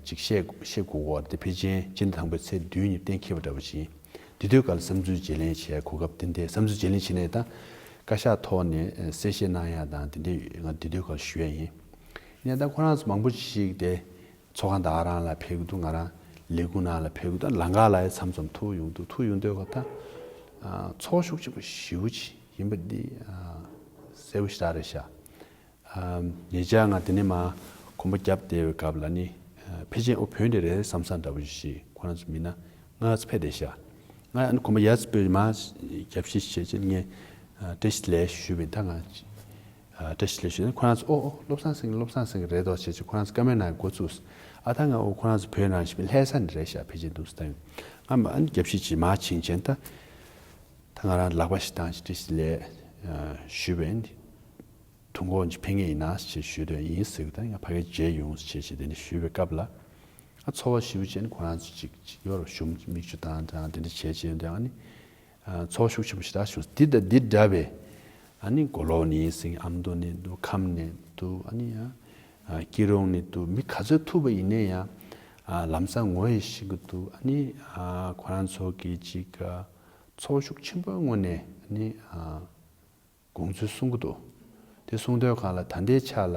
ཅིག་བཤད་བཤད་དགོས་ཀྱི་ཡོད་རེད་དེ། ཕལ་ཆེར་སྤྱི་ཟླ་དང་པོའི་ཚེས་བདུན་ཉིན་གཏན་འཁེལ་བ་འདྲ་པོ་ཞིག་ཡིན། དེ་དུས་སྐབས་ལ་བསམ་ཚུལ་བརྗེ་ལེན་བྱས་གོ་སྐབས་དེ་འདྲའི་བསམ་ཚུལ་བརྗེ་ལེན་བྱས་ནས་ད་བཀའ་ཤག་ཐོག་ནས་གསལ་བཤད་གནང་ཡ་དང་དེ་འདྲའི་ང་དེ་དུས་སྐབས་ཞུ་ཡ་ཡིན། ཡིན་ནའི་ད་ཁོ་རང་ཚོ་མང་པོ་ཞིག་དེ་ཚོགས་ཁང་ད་ག་རང་ལ་ཕེབས་ཀྱི་འདུག་ང་རང་ལས་ཁུངས་ནང་ལ་ཕེབས་ཀྱི་འདུག་ལམ་ཁ་ལ་ཡ་མཚམས་མཚམས་ཐུག་ཡོང་འདུག་ཐུག་ཡོང་དུས་སྐབས་ད་ཚོར་ཤུགས་ཆེན་པོ་ཞེ་པོ་ཅིག་ཡིན་པ་འདི་གསལ་པོ་ཞེ་དྲག་རེད་ཤག་ཉེ་ཆར་ང་དེ་ནས་མར་གོམ་པ་བརྒྱབ་བསྡད་པའི་སྐབས་ལ་ནི་ཕལ་ཆེར་ཨོ་བོད་འདི་རེད་བསམ་བསམ་འདྲ་པོ་ཞིག་ཁོ་རང་ཚོ་མི་སྣ་ལྔ་ཙམ་ཕེབས་བསྡད་ཤག་ང་ཨ་ནི་གོམ་པ་ཡར་ཙམ་སྤོས་མར་རྒྱབ་བཤིག་བྱས་ཅིག་ངས་བཀྲ་ཤིས་བདེ་ལེགས་ཞུས་པས། ད་ང་བཀྲ་ཤིས་བདེ་ལེགས་ཞུས་ནས་ཁོ་རང་ཚོ་ཨོ་ཨོ་བློ་བཟང་སེང་གེ་བློ་བཟང་སེང་གེ་རེད་དོ་བྱས་ཅིག་ཁོ་རང་ཚོ་ཀ་མེ་ར་ནང་འགོ་བཙུགས། ཨ་ད་ང་ཨོ་ཁོ་རང་ཚོ་བོད་ནང་བཞིན་ལྷ་ས་ནས་རེད་ཤག་ཕལ་ཆེར་འདུག་སེ་ད་ཡོང་ང་མར་ཨ་ནི་རྒྱབ་བཤིག་བྱས་མར་ཕྱིན་བྱས་ད། ད་ ང་རང་ལག་པ་ཞིག་བཏང་ཞིག་ཏི་ཞིག་ལས་ཞུས་པས། དུས་འཁོར་ཅིག་ཕེབས་ངེས་ཡིན་ན་ཞེས་ཞུས་དོན་ཡིན་ཟེར་གི། ད་ང་ཕ་གིར་མཇལ་ཡོང་ཞེས་ཞེས་དེ་ནས་ཞུས་པའི་སྐབས་ལ། ཨ་ཚོར་བ་ཞེ་པོ་ཅིག་ཁོ་རང་ཚོ་ཅིག་ཅིག་ཡོད་རེད། ཞུམ་མིག་ཆུ་བཏང་དང་དེ་འདྲ་བྱས་བྱས་ཡོང་དུས། ཨ་ནི་ཨ་ཚོར་བ་ཤུགས་ཆེན་པོ་ཞེ་དྲག་བྱུང་། འདི་དང་འདི་འདྲ་བའི་ཨ་ནི་མགོ་ལོག་ནས་ཟིན། ཨ་མདོ་ནས་འདུག་ཁམས་ནས་འདུག་ཨ་ནི་ཡང་ཨ་སྐྱིད་རོང་ནས་འདུག་མི་ག་ཚོད་ཐུག་པ་ཡིན་ནའི་ཡང་ཨ་ལམ་སང་ངོ་ཡི་ཤེས་ཀྱི་འདུག་ཨ་ནི་ཨ་ཁོ་རང་ཚོ་གིས་ཅིག་ཨ་ཚོར་བ་ཤུགས་ཆེན་པོའི་ངང་ནས་ཨ་ནི་ཨ་དགོངས་ཚུལ་གསུང་གི་འདུག་དེ་གསུང་དུས་སྒང་ལ་ད་ལྟའི་ཆ་ལ་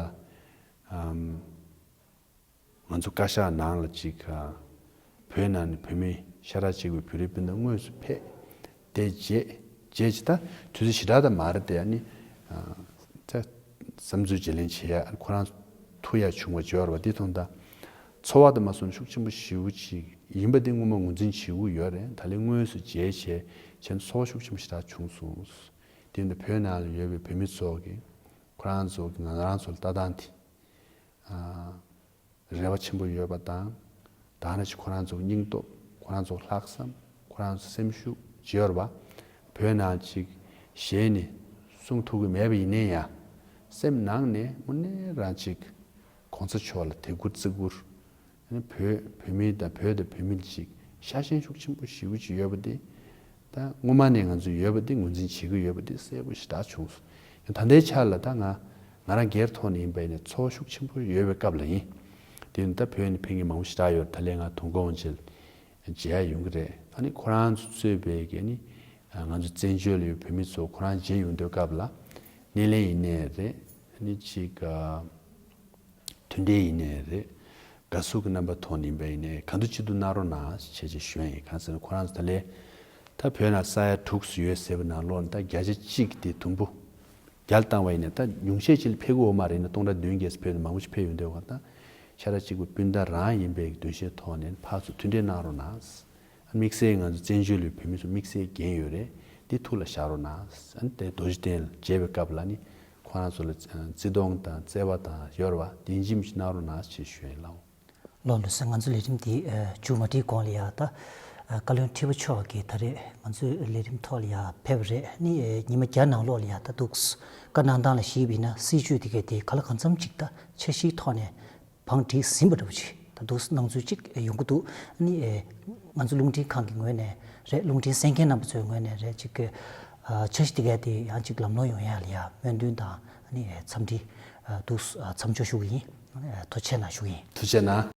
ཨམ་ང་ཚོ་བཀའ་ཤག་ནང་ལ་ཅིག་ཨ་བོད་ནང་ནས་བོད་མི་ཤ་ཁྲག་གཅིག་པའི་བོད་རིགས་སྤུན་ཟླ་དངོས་སུ་ཕེབས། དེ་རྗེས་རྗེས་ཅིག་ད་དུས་ཚོད་ཞེ་དྲག་ད་མ་རེད་དེ། ཨ་ནི་ཨ་ད་བསམ་ཚུལ་བརྗེ་ལེན་བྱེད་ཡ་ཁོ་རང་ཐུག་ཡ་བྱུང་བ་འབྱོར་བ་འདི་མཐོང་དང་། ཚོར་བ་དང་མ་སོང་ཤུགས་ཆེན་པོ་ཞེ་པོ་ཅིག་ཡིན་པ་འདི་སྔོན་མ་ངོས་འཛིན་བྱེད་དགོས་ཡོད་རེད། ད་ལན་དངོས་སུ་མཇལ་བྱས་བྱས་ནས་ཚོར་བ་ཤུགས་ཆེན་པོ་ཞེ་དྲག་བྱུང་སོང་། དེ་འདི་བོད་ནང་ལ་ཡོད་པའི་བོད་མི་ཚོ་གིས་ཁོ་རང་ཚོ་གི་ང་རང་ཚོ་ལ་ལྟ་སྟངས་དེ་ཨ་རེ་བ་ཆེན་པོ་ཡོད་པ་དང་། ད་ནི་ཅིག་ཁོ་རང་ཚོ་སྙིང་སྟོབས། ཁོ་རང་ཚོ་ལྷག་བསམ། ཁོ་རང་ཚོ་སེམས་ཤུགས་ཅིག་ཡོད་རེད་པ། བོད་ནང་ཅིག་ཞལ་ནས་གསུང་ཐུབ་ཀྱི་མེད་པ་ཡིན་ནའི་ཡང་། སེམས་ནང་ནས་དངོས་གནས་རང་ཅིག་གོང་ས་མཆོག་ལ་དད་བཀུར་བརྩི་བཀུར། ཨ་ནི་བོད་བོད་མི་དང་བོད་དང་བོད་མི་ལ་ཅིག་ཤ་ཞེན་ཤུགས་ཆེན་པོ་ཞེ་པོ་ཅིག་ཡོད་པ་དེ། ད་སྔོན་མ་ནས་ང་ཚོ་ཡོད་པ་དེ་ངོས་འཛིན་བྱེད་ཀྱི་ཡོད་པ་དེ་གསལ་པོ་ཞེ་དྲག་བྱུང་སོང་། ཡང་ད་ལྟའི་ཆ་ལ་ད་ང་ང་རང་སྒེར་ཐོག་ནས་ཡིན་པ་ཡིན་ནའི་ཚོར་བ་ཤུགས་ཆེན་པོ་ཡོད་པའི་སྐབས་ལ་ཡིན། དེ་ནི་ད་བོད་ནས་ཕེབས་མཁན་མང་པོ་ཞེ་དྲག་ཡོད་རེད། ད་ལན་ང་དུས་འཁོར་དབང་ཆེན་མཇལ་ཡ་ཡོང་གི་རེད། ཨ་ནི་ཁོ་རང་ཚོ་གཙོས་པའི་གི་ནི་ང་ཚོ་བཙན་བྱོལ་ལ་ཡོད་བོད་མི་ཚོ་ཁོ་རང་མཇལ་ཡོང་དུས་སྐབས་ལ་སྣེ་ལེན་ཡིན་ནའི་རེད། ཨ་ནི་ཅིག་ཨ། མཐུན་འབྲེལ་ཡིན་ནའི་རེད། དགའ་བསུ་གི་རྣམ་པ་ཐོག་ནས་ཡིན་པ་ཡིན་ནའི་གང་ཐུབ་ཅི་ཐུབ་གནང་རོགས་གནང་ཞེས་ཅིག་ཞུ་ཡ་ཡིན། གང་ཟེར་ན་ཁོ་རང་ཚོ་ད་ལན་ད་བོད་ནང་ས་ཡ་དྲུག་ཙམ་ཡོད་ཟེར་བའི་ནང་ལོགས་ནས་ད་བརྒྱ་ཆ་གཅིག་དེ་དུམ་བུ་བརྒྱ་ལ་བཏང་བ་ཡིན་ནའི་ད་ཉུང་ཤས་ཅིག་ལ་ཕེབས་ཀྱི་ཡོད་མ་རེད། ཡིན་ན་སྟོང་ཕྲག་བདུན་བརྒྱད་ཙམ་ཕེབས་ནས་མང་པོ་ཞིག་ཕེབས་ཡོང་དུས་སྒང་ད་ཤ་ཁྲག་གཅིག་པའི་སྤུན་ཟླ་རང་ཡིན་པའི་འདུ་ཤེས་ཐོག་ནས་ཕར་ཚུར་མཐུན་འབྲེལ་གནང་རོགས་གནང་། དམིགས་བསལ་ང་ཚོ་བཙན་བྱོལ་ལ་ཡོད་བོད་མི་ཚོ་དམིགས་བསལ་འགན་ཡོད་རེད། འདི་ཐུགས་ལ་བཞག་རོགས་གནང་། ཨ་ནི་དེ་རྡོ་རྗེ་གདན་ལ་མཇལ་བའི་སྐབས་ལ་ནི་ཁོ་རང་ཚོ་ལ་བརྩི་མཐོང་དང་བརྩེ་བ་དང་ཡོད་རེད་པ། དེ་འཇིམ་ཞིག་གནང་རོགས་གནང་ཞེས་ཞུ་ཡ་ཡིན་ལགས། ལགས་ལགས་སོ། ང་ཚོ་ལས་རིམ་འདི་ཨ་མཇུག་མ་སྒྲིལ་གོང་ལ་ཡ་ད་ཨ་བཀའ་བློན་ཁྲི་པ་མཆོག་གིས་ད་རེས་ང་ཚོའི་ལས་རིམ་ཐོག་ལ་ཡ་ཕེབས་པ་རེད། ཨ་ནི་ཨ་ཉི་མ་བརྒྱ་ནང་ལོགས་ལ་ཡ་ད་འདུག་བཀའ་གནང་སྟངས་ལ་གཞིགས་པ་ཡིན་ན་སྲིད་བྱུས་དེ་གས་དེ་ག་ལ་གང་འཚམ་ཅིག་ད་འཆར་གཞིའི་ཐོག་ནས་བང་སྒྲིག་ཟིན་པ་འདྲ་པོ་ཅིག་ད་དུང་སྣང་ཚུལ་ཅིག་ཡོང་གི་འདུག་ཨ་ནི་ཨེ་ང་ཚོ་རླུང་འཕྲིན་ཁང་གི་ངོས་ནས་རེད། རླུང་འཕྲིན་གསན་མཁན་རྣམ་པ་ཚོའི་ངོས་ནས་རེད། ཅིག་གི་ཨ་འཆར་གཞི་དེ་ག་དེ་ཡང་ཅིག་ལམ་ལྷོང་ཡོང་ཡ་ལ་ཡ་སྨོན་འདུན་དང་ཨ་ནི་ཨེ་འཚམས་འདྲི་ཨ་འདུག་ཨ་མཚམས་འཇོག་ཞུ་གི་ཡིན། ཨ་ནི་ཨེ་ཐུགས་རྗེ་གནང་ཞུ་གི་ཡིན། ཐུགས་རྗེ་གནང་